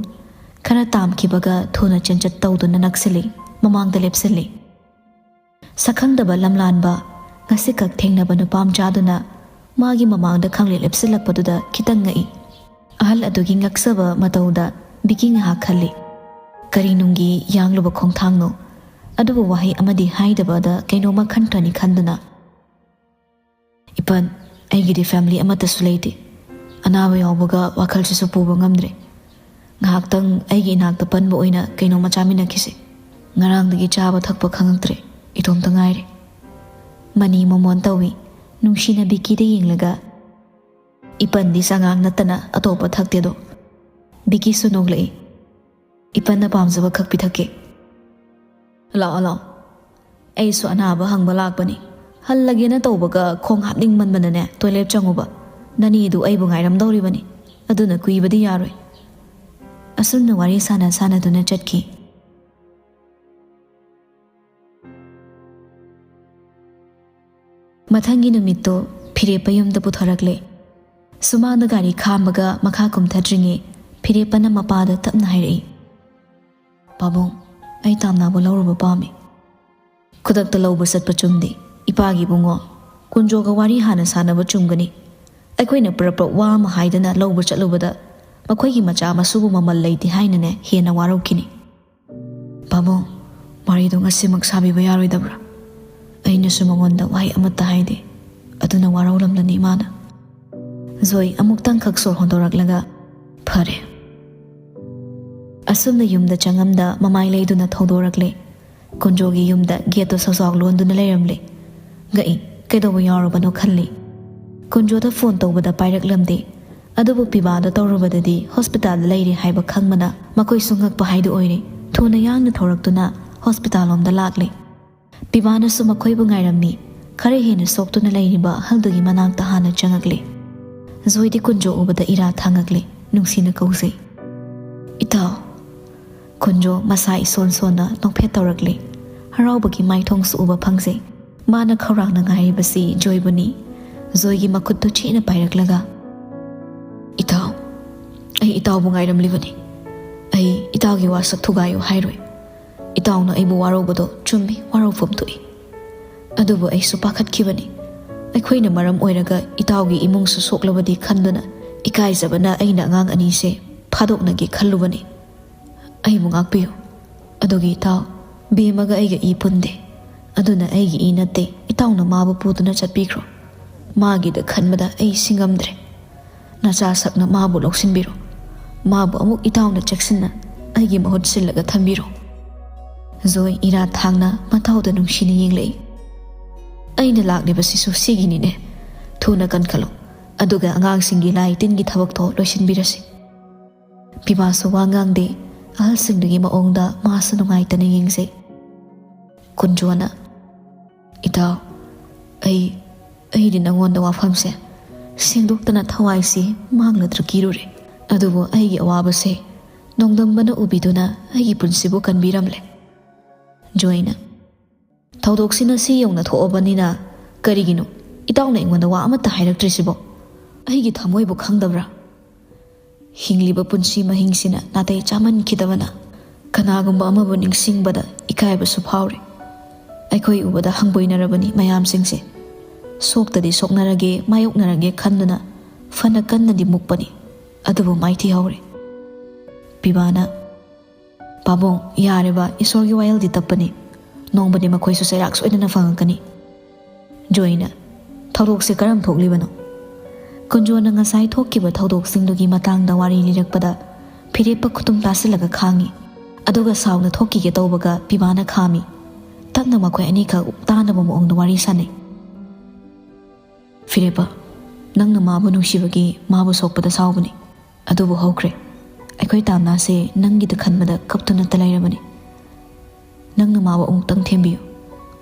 ꯈꯔ ꯇꯥꯝꯈꯤꯕꯒ ꯊꯨꯅ ꯆꯦꯟꯆꯠ ꯇꯧꯗꯨꯅ ꯅꯛꯁꯤꯜꯂꯤ, ꯃꯃꯥꯡꯗ ꯂꯦꯞꯁꯤꯜꯂꯤ꯫ ꯁꯛꯈꯪꯗꯕ ꯂꯝꯂꯥꯟꯕ, ꯉꯁꯤꯈꯛ ꯊꯦꯡꯅꯕ ꯅꯨꯄꯥ ꯃꯆꯥꯗꯨꯅ ꯃꯥꯒꯤ ꯃꯃꯥꯡꯗ ꯈꯪꯂꯦꯞ ꯂꯦꯞꯁꯤꯜꯂꯛꯄꯗꯨꯗ ꯈꯤꯇꯪ ꯉꯛꯏ꯫ ꯑꯍꯜ ꯑꯗꯨꯒꯤ ꯉꯛꯆꯕ ꯃꯇꯧꯗ ꯕꯤꯀꯤ ꯉꯥꯏꯍꯥꯛ ꯈꯜꯂꯤ꯫ ꯀꯔꯤ ꯅꯨꯡꯒꯤ ꯌꯥꯡꯂꯨꯕ ꯈꯣꯡꯊꯥꯡꯅꯣ? ꯑꯗꯨꯕꯨ ꯋꯥꯍꯩ ꯑꯃꯗꯤ ꯍꯥꯏꯗꯕꯗ ꯀꯩꯅꯣꯝꯃ ꯈꯟꯈ꯭ꯔꯅꯤ ꯈꯟꯗꯨꯅ, "ꯏꯄꯟ, ꯑꯩꯒꯤꯗꯤ ꯐꯦꯃꯤꯂꯤ ꯑꯃꯠꯇꯁꯨ ꯂꯩꯇꯦ꯫ ꯑꯅꯥꯕ ꯌꯥꯎꯕꯒ ꯋꯥꯈꯜꯁꯤꯁꯨ ꯄꯨꯕ ꯉꯝꯗ꯭ꯔꯦ꯫ ꯉꯥꯏꯍꯥꯛꯇꯪ ꯑꯩꯒꯤ ꯏꯅꯥꯛꯇ ꯄꯟꯕ ꯑꯣꯏꯅ ꯀꯩꯅꯣꯝꯃ ꯆꯥꯃꯤꯟꯅꯈꯤꯁꯦ꯫ ꯉꯔꯥꯡꯗꯒꯤ ꯆꯥꯕ ꯊꯛꯄ ꯈꯪꯉꯛꯇ꯭ꯔꯦ꯫ ꯏꯇꯣꯝꯇ ꯉꯥꯏꯔꯦ"꯫ ꯃꯅꯤ ꯃꯣꯃꯣꯟ ꯇꯧꯏ, ꯅꯨꯡꯁꯤꯅ ꯕꯤꯀꯤꯗ ꯌꯦꯡꯂꯒ꯫ "ꯏꯄꯟꯗꯤ ꯆꯉꯥꯡ ꯅꯠꯇꯅ ꯑꯇꯣꯞꯄ ꯊꯛꯇꯦꯗꯣ"꯫ ꯕꯤꯀꯤꯁꯨ ꯅꯣꯛꯂꯛꯏ꯫ "ꯏꯄꯟꯅ ꯄꯥꯝꯖꯕ ꯈꯛ ꯄꯤꯊꯛꯀꯦ"꯫ "ꯂꯥꯛꯑꯣ, ꯂꯥꯛꯑꯣ꯫ ꯑꯩꯁꯨ ꯑꯅꯥꯕ ꯍꯪꯕ ꯂꯥꯛꯄꯅꯤ꯫ ꯍꯜꯂꯒꯦꯅ ꯇꯧꯕꯒ ꯈꯣꯡ ꯍꯥꯞꯅꯤꯡꯃꯟꯕꯅꯅꯦ ꯇꯣꯏꯂꯦꯠ ꯆꯪꯉꯨꯕ꯫ ꯅꯅꯦꯗꯨ ꯑꯩꯕꯨ ꯉꯥꯏꯔꯝꯗꯧꯔꯤꯕꯅꯤ꯫ ꯑꯗꯨꯅ ꯀꯨꯏꯕꯗꯤ ꯌꯥꯔꯣꯏ"꯫ ꯑꯁꯨꯝꯅ ꯋꯥꯔꯤ ꯁꯥꯟꯅ ꯁꯥꯟꯅꯗꯨꯅ ꯆꯠꯈꯤ꯫ ꯃꯊꯪꯒꯤ ꯅꯨꯃꯤꯠꯇꯣ ꯐꯤꯔꯦꯞꯄ ꯌꯨꯝꯗ ꯄꯨꯊꯣꯔꯛꯂꯦ꯫ ꯁꯨꯃꯥꯡꯗ ꯒꯥꯔꯤ ꯈꯥꯝꯕꯒ ꯃꯈꯥ ꯀꯨꯝꯊꯗ꯭ꯔꯤꯉꯩ ꯐꯤꯔꯦꯞꯄꯅ ꯃꯄꯥꯗ ꯇꯞꯅ ꯍꯥꯏꯔꯛꯏ, "ꯄꯥꯕꯨꯡ, ꯑꯩ ꯇꯥꯝꯅꯥꯕꯨ ꯂꯧꯔꯨꯕ ꯄꯥꯝꯃꯤ"꯫ "ꯈꯨꯗꯛꯇ ꯂꯧꯕ ꯆꯠꯄ ꯆꯨꯝꯗꯦ, ꯏꯄꯥꯒꯤ ꯏꯕꯨꯡꯉꯣ꯫ ꯀꯨꯟꯖꯣꯒ ꯋꯥꯔꯤ ꯍꯥꯟꯅ ꯁꯥꯟꯅꯕ ꯆꯨꯝꯒꯅꯤ꯫ ꯑꯩꯈꯣꯏꯅ ꯄ꯭ꯔꯞ ꯄ꯭ꯔꯞ ꯋꯥ ꯑꯃ ꯍꯥꯏꯗꯅ ꯂꯧꯕ ꯆꯠꯂꯨꯕꯗ ꯃꯈꯣꯏꯒꯤ ꯃꯆꯥ ꯃꯁꯨꯕꯨ ꯃꯃꯜ ꯂꯩꯇꯦ ꯍꯥꯏꯅꯅꯦ ꯍꯦꯟꯅ ꯋꯥꯔꯧꯈꯤꯅꯤ"꯫ "ꯄꯥꯕꯨꯡ, ꯋꯥꯔꯤꯗꯣ ꯉꯁꯤꯃꯛ ꯁꯥꯕꯤꯕ ꯌꯥꯔꯣꯏꯗꯕ꯭ꯔꯥ? ꯑꯩꯅꯁꯨ ꯃꯉꯣꯟꯗ ꯋꯥꯍꯩ ꯑꯃꯠꯇ ꯍꯥꯏꯗꯦ꯫ ꯑꯗꯨꯅ ꯋꯥꯔꯧꯂꯝꯂꯅꯤ ꯃꯥꯅ"꯫ ꯖꯣꯏ ꯑꯃꯨꯛꯇꯪꯈꯛ ꯁꯣꯔ ꯍꯣꯟꯗꯣꯔꯛꯂꯒ, "ꯐꯔꯦ"꯫ ꯑꯁꯨꯝꯅ ꯌꯨꯝꯗ ꯆꯪꯉꯝꯗ ꯃꯃꯥꯏ ꯂꯩꯗꯨꯅ ꯊꯧꯗꯣꯔꯛꯂꯦ꯫ ꯀꯨꯟꯖꯣꯒꯤ ꯌꯨꯝꯗ ꯒꯦꯠꯇꯣ ꯁꯧꯖꯥꯎ ꯂꯣꯟꯗꯨꯅ ꯂꯩꯔꯝꯂꯦ꯫ ꯉꯛꯏ, ꯀꯩꯗꯧꯕ ꯌꯥꯎꯔꯕꯅꯣ ꯈꯜꯂꯤ꯫ ꯀꯨꯟꯖꯣꯗ ꯐꯣꯟ ꯇꯧꯕꯗ ꯄꯥꯏꯔꯛꯂꯝꯗꯦ꯫ ꯑꯗꯨꯕꯨ ꯄꯤꯕꯥꯗ ꯇꯧꯔꯨꯕꯗꯗꯤ ꯍꯣꯁꯄꯤꯇꯥꯜꯗ ꯂꯩꯔꯦ ꯍꯥꯏꯕ ꯈꯪꯕꯅ ꯃꯈꯣꯏꯁꯨ ꯉꯛꯄ ꯍꯥꯏꯗꯨ ꯑꯣꯏꯔꯦ꯫ ꯊꯨꯅ ꯌꯥꯡꯅ ꯊꯧꯔꯛꯇꯨꯅ ꯍꯣꯁꯄꯤꯇꯥꯜ ꯂꯣꯝꯗ ꯂꯥꯛꯂꯦ꯫ ꯄꯤꯕꯥꯅꯁꯨ ꯃꯈꯣꯏꯕꯨ ꯉꯥꯏꯔꯝꯃꯤ꯫ ꯈꯔ ꯍꯦꯟꯅ ꯁꯣꯛꯇꯨꯅ ꯂꯩꯔꯤꯕ ꯑꯍꯜꯗꯨꯒꯤ ꯃꯅꯥꯛꯇ ꯍꯥꯟꯅ ꯆꯪꯉꯛꯂꯦ꯫ ꯖꯣꯏꯗꯤ ꯀꯨꯟꯖꯣ ꯎꯕꯗ ꯏꯔꯥ ꯊꯥꯡꯉꯛꯂꯦ, ꯅꯨꯡꯁꯤꯅ ꯀꯧꯖꯩ, "ꯏꯇꯥꯎ!" ꯀꯨꯟꯖꯣ ꯃꯁꯥ ꯏꯁꯣꯟ ꯁꯣꯟꯅ ꯅꯣꯛꯐꯦꯠ ꯇꯧꯔꯛꯂꯦ꯫ ꯍꯔꯥꯎꯕꯒꯤ ꯃꯥꯏꯊꯣꯡꯁꯨ ꯎꯕ ꯐꯪꯖꯩ꯫ ꯃꯥꯅ ꯈꯧꯔꯥꯡꯅ ꯉꯥꯏꯔꯤꯕꯁꯤ ꯖꯣꯏꯕꯨꯅꯤ꯫ ꯖꯣꯏꯒꯤ ꯃꯈꯨꯠꯇꯨ ꯆꯦꯠꯅ ꯄꯥꯏꯔꯛꯂꯒ, "ꯏꯇꯥꯎ, ꯑꯩ ꯏꯇꯥꯎꯕꯨ ꯉꯥꯏꯔꯝꯂꯤꯕꯅꯤ꯫ ꯑꯩ ꯏꯇꯥꯎꯒꯤ ꯋꯥꯁꯛ ꯊꯨꯒꯥꯏꯌꯨ ꯍꯥꯏꯔꯣꯏ꯫ ꯏꯇꯥꯎꯅ ꯑꯩꯕꯨ ꯋꯥꯔꯧꯕꯗꯣ ꯆꯨꯝꯃꯤ, ꯋꯥꯔꯧꯐꯝ ꯊꯣꯛꯏ꯫ ꯑꯗꯨꯕꯨ ꯑꯩꯁꯨ ꯄꯥꯈꯠꯈꯤꯕꯅꯤ꯫ ꯑꯩꯈꯣꯏꯅ ꯃꯔꯝ ꯑꯣꯏꯔꯒ ꯏꯇꯥꯎꯒꯤ ꯏꯃꯨꯡꯁꯨ ꯁꯣꯛꯂꯕꯗꯤ ꯈꯟꯗꯨꯅ ꯏꯀꯥꯏꯖꯕꯅ ꯑꯩꯅ ꯑꯉꯥꯡ ꯑꯅꯤꯁꯦ ꯐꯥꯗꯣꯛꯅꯒꯦ ꯈꯜꯂꯨꯕꯅꯤ꯫ ꯑꯩꯕꯨ ꯉꯥꯛꯄꯤꯌꯨ꯫ ꯑꯗꯨꯒꯤ ꯏꯇꯥꯎ, ꯕꯦꯝꯃꯒ ꯑꯩꯒ ꯏ ꯄꯨꯟꯗꯦ꯫ ꯑꯗꯨꯅ ꯑꯩꯒꯤ ꯏ ꯅꯠꯇꯦ, ꯏꯇꯥꯎꯅ ꯃꯥꯕꯨ ꯄꯨꯗꯨꯅ ꯆꯠꯄꯤꯈ꯭ꯔꯣ꯫ ꯃꯥꯒꯤꯗ ꯈꯟꯕꯗ ꯑꯩ ꯁꯤꯡꯉꯝꯗ꯭ꯔꯦ꯫ ꯅꯆꯥ ꯁꯛꯅ ꯃꯥꯕꯨ ꯂꯧꯁꯤꯟꯕꯤꯔꯣ꯫ ꯃꯥꯕꯨ ꯑꯃꯨꯛ ꯏꯇꯥꯎꯅ ꯆꯦꯛꯁꯤꯟꯅ ꯑꯩꯒꯤ ꯃꯍꯨꯠ ꯁꯤꯜꯂꯒ ꯊꯝꯕꯤꯔꯣ꯫" ꯖꯣꯏ ꯏꯔꯥ ꯊꯥꯡꯅ ꯃꯇꯥꯎꯗ ꯅꯨꯡꯁꯤꯅ ꯌꯦꯡꯂꯛꯏ꯫ "ꯑꯩꯅ ꯂꯥꯛꯂꯤꯕꯁꯤꯁꯨ ꯁꯤꯒꯤꯅꯤꯅꯦ꯫ ꯊꯨꯅ ꯀꯟꯈꯠꯂꯣ꯫ ꯑꯗꯨꯒ ꯑꯉꯥꯡꯁꯤꯡꯒꯤ ꯂꯥꯏ ꯇꯤꯟꯒꯤ ꯊꯕꯛꯇꯣ ꯂꯣꯏꯁꯤꯟꯕꯤꯔꯁꯤ꯫" ꯄꯤꯕꯥꯁꯨ ꯋꯥ ꯉꯥꯡꯗꯦ꯫ ꯑꯍꯜꯁꯤꯡꯗꯨꯒꯤ ꯃꯑꯣꯡꯗ ꯃꯥꯁꯨ ꯅꯨꯡꯉꯥꯏꯇꯅ ꯌꯦꯡꯖꯩ꯫ ꯀꯨꯟꯖꯣꯅ, "ꯏꯇꯥꯎ, ꯑꯩ, ꯑꯩꯗꯤ ꯅꯉꯣꯟꯗ ꯋꯥꯐꯝꯁꯦ ꯁꯦꯡꯗꯣꯛꯇꯅ ꯊꯋꯥꯏꯁꯤ ꯃꯥꯡꯂꯗ꯭ꯔꯥ ꯀꯤꯔꯨꯔꯦ꯫ ꯑꯗꯨꯕꯨ ꯑꯩꯒꯤ ꯑꯋꯥꯕꯁꯦ ꯅꯣꯡꯗꯝꯕꯅ ꯎꯕꯤꯗꯨꯅ ꯑꯩꯒꯤ ꯄꯨꯟꯁꯤꯕꯨ ꯀꯟꯕꯤꯔꯝꯂꯦ꯫" ꯖꯣꯏꯅ, "ꯊꯧꯗꯣꯛꯁꯤꯅ ꯁꯤ ꯌꯧꯅ ꯊꯣꯛꯑꯕꯅꯤꯅ ꯀꯔꯤꯒꯤꯅꯣ ꯏꯇꯥꯎꯅ ꯑꯩꯉꯣꯟꯗ ꯋꯥ ꯑꯃꯠꯇ ꯍꯥꯏꯔꯛꯇ꯭ꯔꯤꯁꯤꯕꯣ? ꯑꯩꯒꯤ ꯊꯃꯣꯏꯕꯨ ꯈꯪꯗꯕ꯭ꯔꯥ? ꯍꯤꯡꯂꯤꯕ ꯄꯨꯟꯁꯤ ꯃꯍꯤꯡꯁꯤꯅ ꯅꯥꯇꯩ ꯆꯥꯃꯟꯈꯤꯗꯕꯅ ꯀꯅꯥꯒꯨꯝꯕ ꯑꯃꯕꯨ ꯅꯤꯡꯁꯤꯡꯕꯗ ꯏꯀꯥꯏꯕꯁꯨ ꯐꯥꯎꯔꯦ꯫ ꯑꯩꯈꯣꯏ ꯎꯕꯗ ꯍꯪꯒꯣꯏꯅꯔꯕꯅꯤ ꯃꯌꯥꯝꯁꯤꯡꯁꯦ꯫ ꯁꯣꯛꯇꯗꯤ ꯁꯣꯛꯅꯔꯒꯦ, ꯃꯥꯌꯣꯛꯅꯔꯒꯦ ꯈꯟꯗꯨꯅ ꯐꯅ ꯀꯟꯅꯗꯤ ꯃꯨꯛꯄꯅꯤ, ꯑꯗꯨꯕꯨ ꯃꯥꯏꯊꯤꯍꯧꯔꯦ꯫" ꯄꯤꯕꯥꯅ, "ꯄꯥꯕꯨꯡ, ꯌꯥꯔꯦꯕ, ꯏꯁꯣꯔꯒꯤ ꯋꯥꯌꯦꯜꯗꯤ ꯇꯞꯄꯅꯤ꯫ ꯅꯣꯡꯃꯗꯤ ꯃꯈꯣꯏꯁꯨ ꯆꯩꯔꯥꯛ ꯁꯣꯏꯗꯅ ꯐꯪꯉꯛꯀꯅꯤ꯫" ꯖꯣꯏꯅ, "ꯊꯧꯗꯣꯛꯁꯦ ꯀꯔꯝ ꯊꯣꯛꯂꯤꯕꯅꯣ?" ꯀꯨꯟꯖꯣꯅ ꯉꯁꯥꯏ ꯊꯣꯛꯈꯤꯕ ꯊꯧꯗꯣꯛꯁꯤꯡꯗꯨꯒꯤ ꯃꯇꯥꯡꯗ ꯋꯥꯔꯤ ꯂꯤꯔꯛꯄꯗ ꯐꯤꯔꯦꯞꯄ ꯈꯨꯇꯨꯝ ꯇꯥꯁꯤꯜꯂꯒ ꯈꯥꯡꯉꯤ꯫ ꯑꯗꯨꯒ ꯁꯥꯎꯅ ꯊꯣꯛꯈꯤꯒꯦ ꯇꯧꯕꯒ ꯄꯤꯕꯥꯅ ꯈꯥꯝꯃꯤ꯫ ꯇꯞꯅ ꯃꯈꯣꯏ ꯑꯅꯤꯈꯛ ꯇꯥꯅꯕ ꯃꯑꯣꯡꯗ ꯋꯥꯔꯤ ꯁꯥꯟꯅꯩ꯫ "ꯐꯤꯔꯦꯞꯄ, ꯅꯪꯅ ꯃꯥꯕꯨ ꯅꯨꯡꯁꯤꯕꯒꯤ ꯃꯥꯕꯨ ꯁꯣꯛꯄꯗ ꯁꯥꯎꯕꯅꯤ꯫ ꯑꯗꯨꯕꯨ ꯍꯧꯈ꯭ꯔꯦ꯫ ꯑꯩꯈꯣꯏ ꯇꯥꯝꯅꯥꯁꯦ ꯅꯪꯒꯤꯗ ꯈꯟꯕꯗ ꯀꯞꯇꯨꯅꯇ ꯂꯩꯔꯕꯅꯤ꯫ ꯅꯪꯅ ꯃꯥꯕꯨ ꯑꯃꯨꯛꯇꯪ ꯊꯦꯝꯕꯤꯌꯨ꯫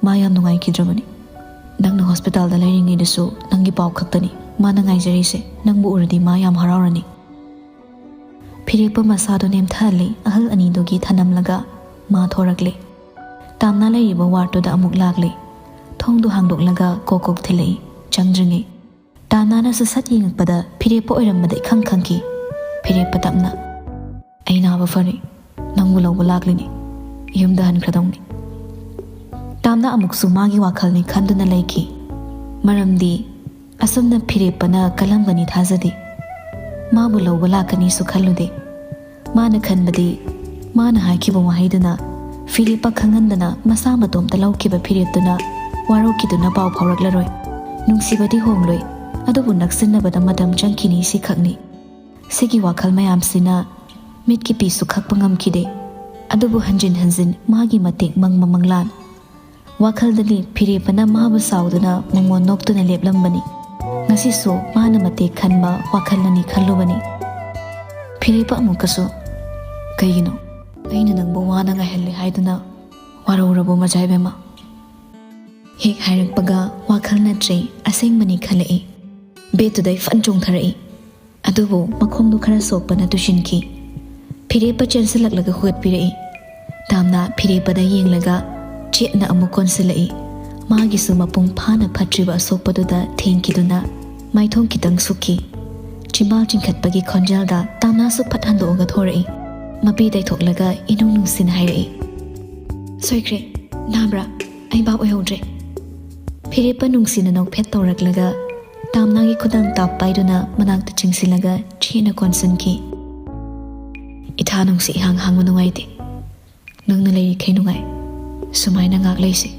ꯃꯥ ꯌꯥꯝ ꯅꯨꯡꯉꯥꯏꯈꯤꯗ꯭ꯔꯕꯅꯤ꯫" ꯅꯪꯅ ꯍꯣꯁꯄꯤꯇꯥꯜꯗ ꯂꯩꯔꯤꯉꯩꯗꯁꯨ ꯅꯪꯒꯤ ꯄꯥꯎ ꯈꯛꯇꯅꯤ ꯃꯥꯅ ꯉꯥꯏꯖꯔꯤꯁꯦ꯫ ꯅꯪꯕꯨ ꯎꯔꯗꯤ ꯃꯥ ꯌꯥꯝ ꯍꯔꯥꯎꯔꯅꯤ꯫ ꯐꯤꯔꯦꯞꯄ ꯃꯁꯥꯗꯣ ꯅꯦꯝꯊꯍꯜꯂꯤ꯫ ꯑꯍꯜ ꯑꯅꯤꯗꯨꯒꯤ ꯊꯅꯝꯂꯒ ꯃꯥ ꯊꯣꯔꯛꯂꯦ꯫ ꯇꯥꯝꯅꯥ ꯂꯩꯔꯤꯕ ꯋꯥꯔꯗꯇꯨꯗ ꯑꯃꯨꯛ ꯂꯥꯛꯂꯦ꯫ ꯊꯣꯡꯗꯨ ꯍꯥꯡꯗꯣꯛꯂꯒ ꯀꯣꯛ ꯀꯣꯛ ꯊꯤꯜꯂꯛꯏ꯫ ꯆꯪꯗ꯭ꯔꯤꯉꯩ ꯇꯥꯝꯅꯥꯅ ꯁꯠ ꯁꯠ ꯌꯦꯡꯉꯛꯄꯗ ꯐꯤꯔꯦꯞꯄ ꯑꯣꯏꯔꯝꯕꯗ ꯏꯈꯪ ꯈꯪꯈꯤ꯫ ꯐꯤꯔꯦꯞꯄ ꯇꯞꯅ, "ꯑꯩ ꯅꯥꯕ ꯐꯔꯦ, ꯅꯪꯕꯨ ꯂꯧꯕ ꯂꯥꯛꯂꯤꯅꯤ꯫ ꯌꯨꯝꯗ ꯍꯟꯈ꯭ꯔꯗꯧꯅꯤ꯫" ꯇꯥꯝꯅꯥ ꯑꯃꯨꯛꯁꯨ ꯃꯥꯒꯤ ꯋꯥꯈꯜꯅꯤ ꯈꯟꯗꯨꯅ ꯂꯩꯈꯤ꯫ ꯃꯔꯝꯗꯤ ꯑꯁꯨꯝꯅ ꯐꯤꯔꯦꯞꯄꯅ ꯀꯜꯂꯝꯒꯅꯤ ꯊꯥꯖꯗꯦ꯫ ꯃꯥꯕꯨ ꯂꯧꯕ ꯂꯥꯛꯀꯅꯤꯁꯨ ꯈꯜꯂꯨꯗꯦ꯫ ꯃꯥꯅ ꯈꯟꯕꯗꯤ ꯃꯥꯅ ꯍꯥꯏꯈꯤꯕ ꯋꯥꯍꯩꯗꯨꯅ ꯐꯤꯔꯦꯞꯄ ꯈꯪꯍꯟꯗꯅ ꯃꯁꯥ ꯃꯇꯣꯝꯇ ꯂꯧꯈꯤꯕ ꯐꯤꯔꯦꯞꯇꯨꯅ ꯋꯥꯔꯧꯈꯤꯗꯨꯅ ꯄꯥꯎ ꯐꯥꯎꯔꯛꯂꯔꯣꯏ꯫ ꯅꯨꯡꯁꯤꯕꯗꯤ ꯍꯣꯡꯂꯣꯏ, ꯑꯗꯨꯕꯨ ꯅꯛꯁꯤꯟꯅꯕꯗ ꯃꯇꯝ ꯆꯪꯈꯤꯅꯤ, ꯁꯤꯈꯛꯅꯤ꯫ ꯁꯤꯒꯤ ꯋꯥꯈꯜ ꯃꯌꯥꯝꯁꯤꯅ ꯃꯤꯠꯀꯤ ꯄꯤꯁꯨ ꯈꯛꯄ ꯉꯝꯈꯤꯗꯦ꯫ ꯑꯗꯨꯕꯨ ꯍꯟꯖꯤꯟ ꯍꯟꯖꯤꯟ ꯃꯥꯒꯤ ꯃꯇꯦꯡ ꯃꯪꯕ ꯃꯪꯂꯥꯟ꯫ ꯋꯥꯈꯜꯗꯗꯤ ꯐꯤꯔꯦꯞꯄꯅ ꯃꯥꯕꯨ ꯁꯥꯎꯗꯨꯅ ꯃꯉꯣꯟ ꯅꯣꯛꯇꯨꯅ ꯂꯦꯞꯂꯝꯕꯅꯤ꯫ ꯉꯁꯤꯁꯨ ꯃꯥꯅ ꯃꯇꯦꯛ ꯈꯟꯕ ꯋꯥꯈꯜꯅꯅꯤ ꯈꯜꯂꯨꯕꯅꯤ꯫ ꯐꯤꯔꯦꯞꯄ ꯑꯃꯨꯛꯀꯁꯨ, "ꯀꯩꯒꯤꯅꯣ ꯑꯩꯅ ꯅꯪꯕꯨ ꯋꯥꯅ ꯉꯥꯏꯍꯜꯂꯤ ꯍꯥꯏꯗꯨꯅ ꯋꯥꯔꯧꯔꯕꯣ ꯃꯆꯥ ꯏꯕꯦꯝꯃ?" ꯍꯦꯛ ꯍꯥꯏꯔꯛꯄꯒ ꯋꯥꯈꯜ ꯅꯠꯇ꯭ꯔꯦ, ꯑꯁꯦꯡꯕꯅꯤ ꯈꯜꯂꯛꯏ꯫ ꯕꯦꯗꯇꯨꯗꯩ ꯐꯟ ꯆꯣꯡꯊꯔꯛꯏ꯫ ꯑꯗꯨꯕꯨ ꯃꯈꯣꯡꯗꯨ ꯈꯔ ꯁꯣꯛꯄꯅ ꯇꯨꯁꯤꯟꯈꯤ꯫ ꯐꯤꯔꯦꯞꯄ ꯆꯦꯟꯁꯤꯜꯂꯛꯂꯒ ꯍꯨꯒꯠꯄꯤꯔꯛꯏ꯫ ꯇꯥꯝꯅꯥ ꯐꯤꯔꯦꯞꯄꯗ ꯌꯦꯡꯂꯒ ꯆꯦꯠꯅ ꯑꯃꯨꯛ ꯀꯣꯟꯁꯤꯜꯂꯛꯏ꯫ ꯃꯥꯒꯤꯁꯨ ꯃꯄꯨꯡ ꯐꯥꯅ ꯐꯠꯇ꯭ꯔꯤꯕ ꯑꯁꯣꯛꯄꯗꯨꯗ ꯊꯦꯡꯈꯤꯗꯨꯅ ꯃꯥꯏꯊꯣꯡ ꯈꯤꯇꯪ ꯁꯨꯛꯈꯤ꯫ ꯆꯤꯝꯕꯥꯜ ꯆꯤꯡꯈꯠꯄꯒꯤ ꯈꯣꯟꯖꯦꯜꯗ ꯇꯥꯝꯅꯥꯁꯨ ꯐꯠ ꯍꯟꯗꯣꯛꯑꯒ ꯊꯣꯔꯛꯏ꯫ ꯃꯄꯤ ꯇꯩꯊꯣꯛꯂꯒ ꯏꯅꯨꯡ ꯅꯨꯡꯁꯤꯅ ꯍꯥꯏꯔꯛꯏ, "ꯁꯣꯏꯈ꯭ꯔꯦ꯫ ꯅꯥꯕ꯭ꯔꯥ? ꯑꯩ ꯚꯥꯞ ꯑꯣꯏꯍꯧꯗ꯭ꯔꯦ꯫" ꯐꯤꯔꯦꯞꯄ ꯅꯨꯡꯁꯤꯅ ꯅꯣꯛꯐꯦꯠ ꯇꯧꯔꯛꯂꯒ ꯇꯥꯝꯅꯥꯒꯤ ꯈꯨꯗꯥꯡ ꯇꯥꯞ ꯄꯥꯏꯗꯨꯅ ꯃꯅꯥꯛꯇ ꯆꯤꯡꯁꯤꯜꯂꯒ ꯆꯦꯠꯅ ꯀꯣꯟꯁꯤꯟꯈꯤ꯫ "ꯏꯊꯥ ꯅꯨꯡꯁꯤ ꯏꯍꯥꯡ ꯍꯥꯡꯕ ꯅꯨꯡꯉꯥꯏꯇꯦ꯫ ꯅꯪꯅ ꯂꯩꯔꯤꯈꯩ ꯅꯨꯡꯉꯥꯏ꯫ ꯁꯨꯃꯥꯏꯅ ꯉꯥꯛ ꯂꯩꯁꯤ꯫"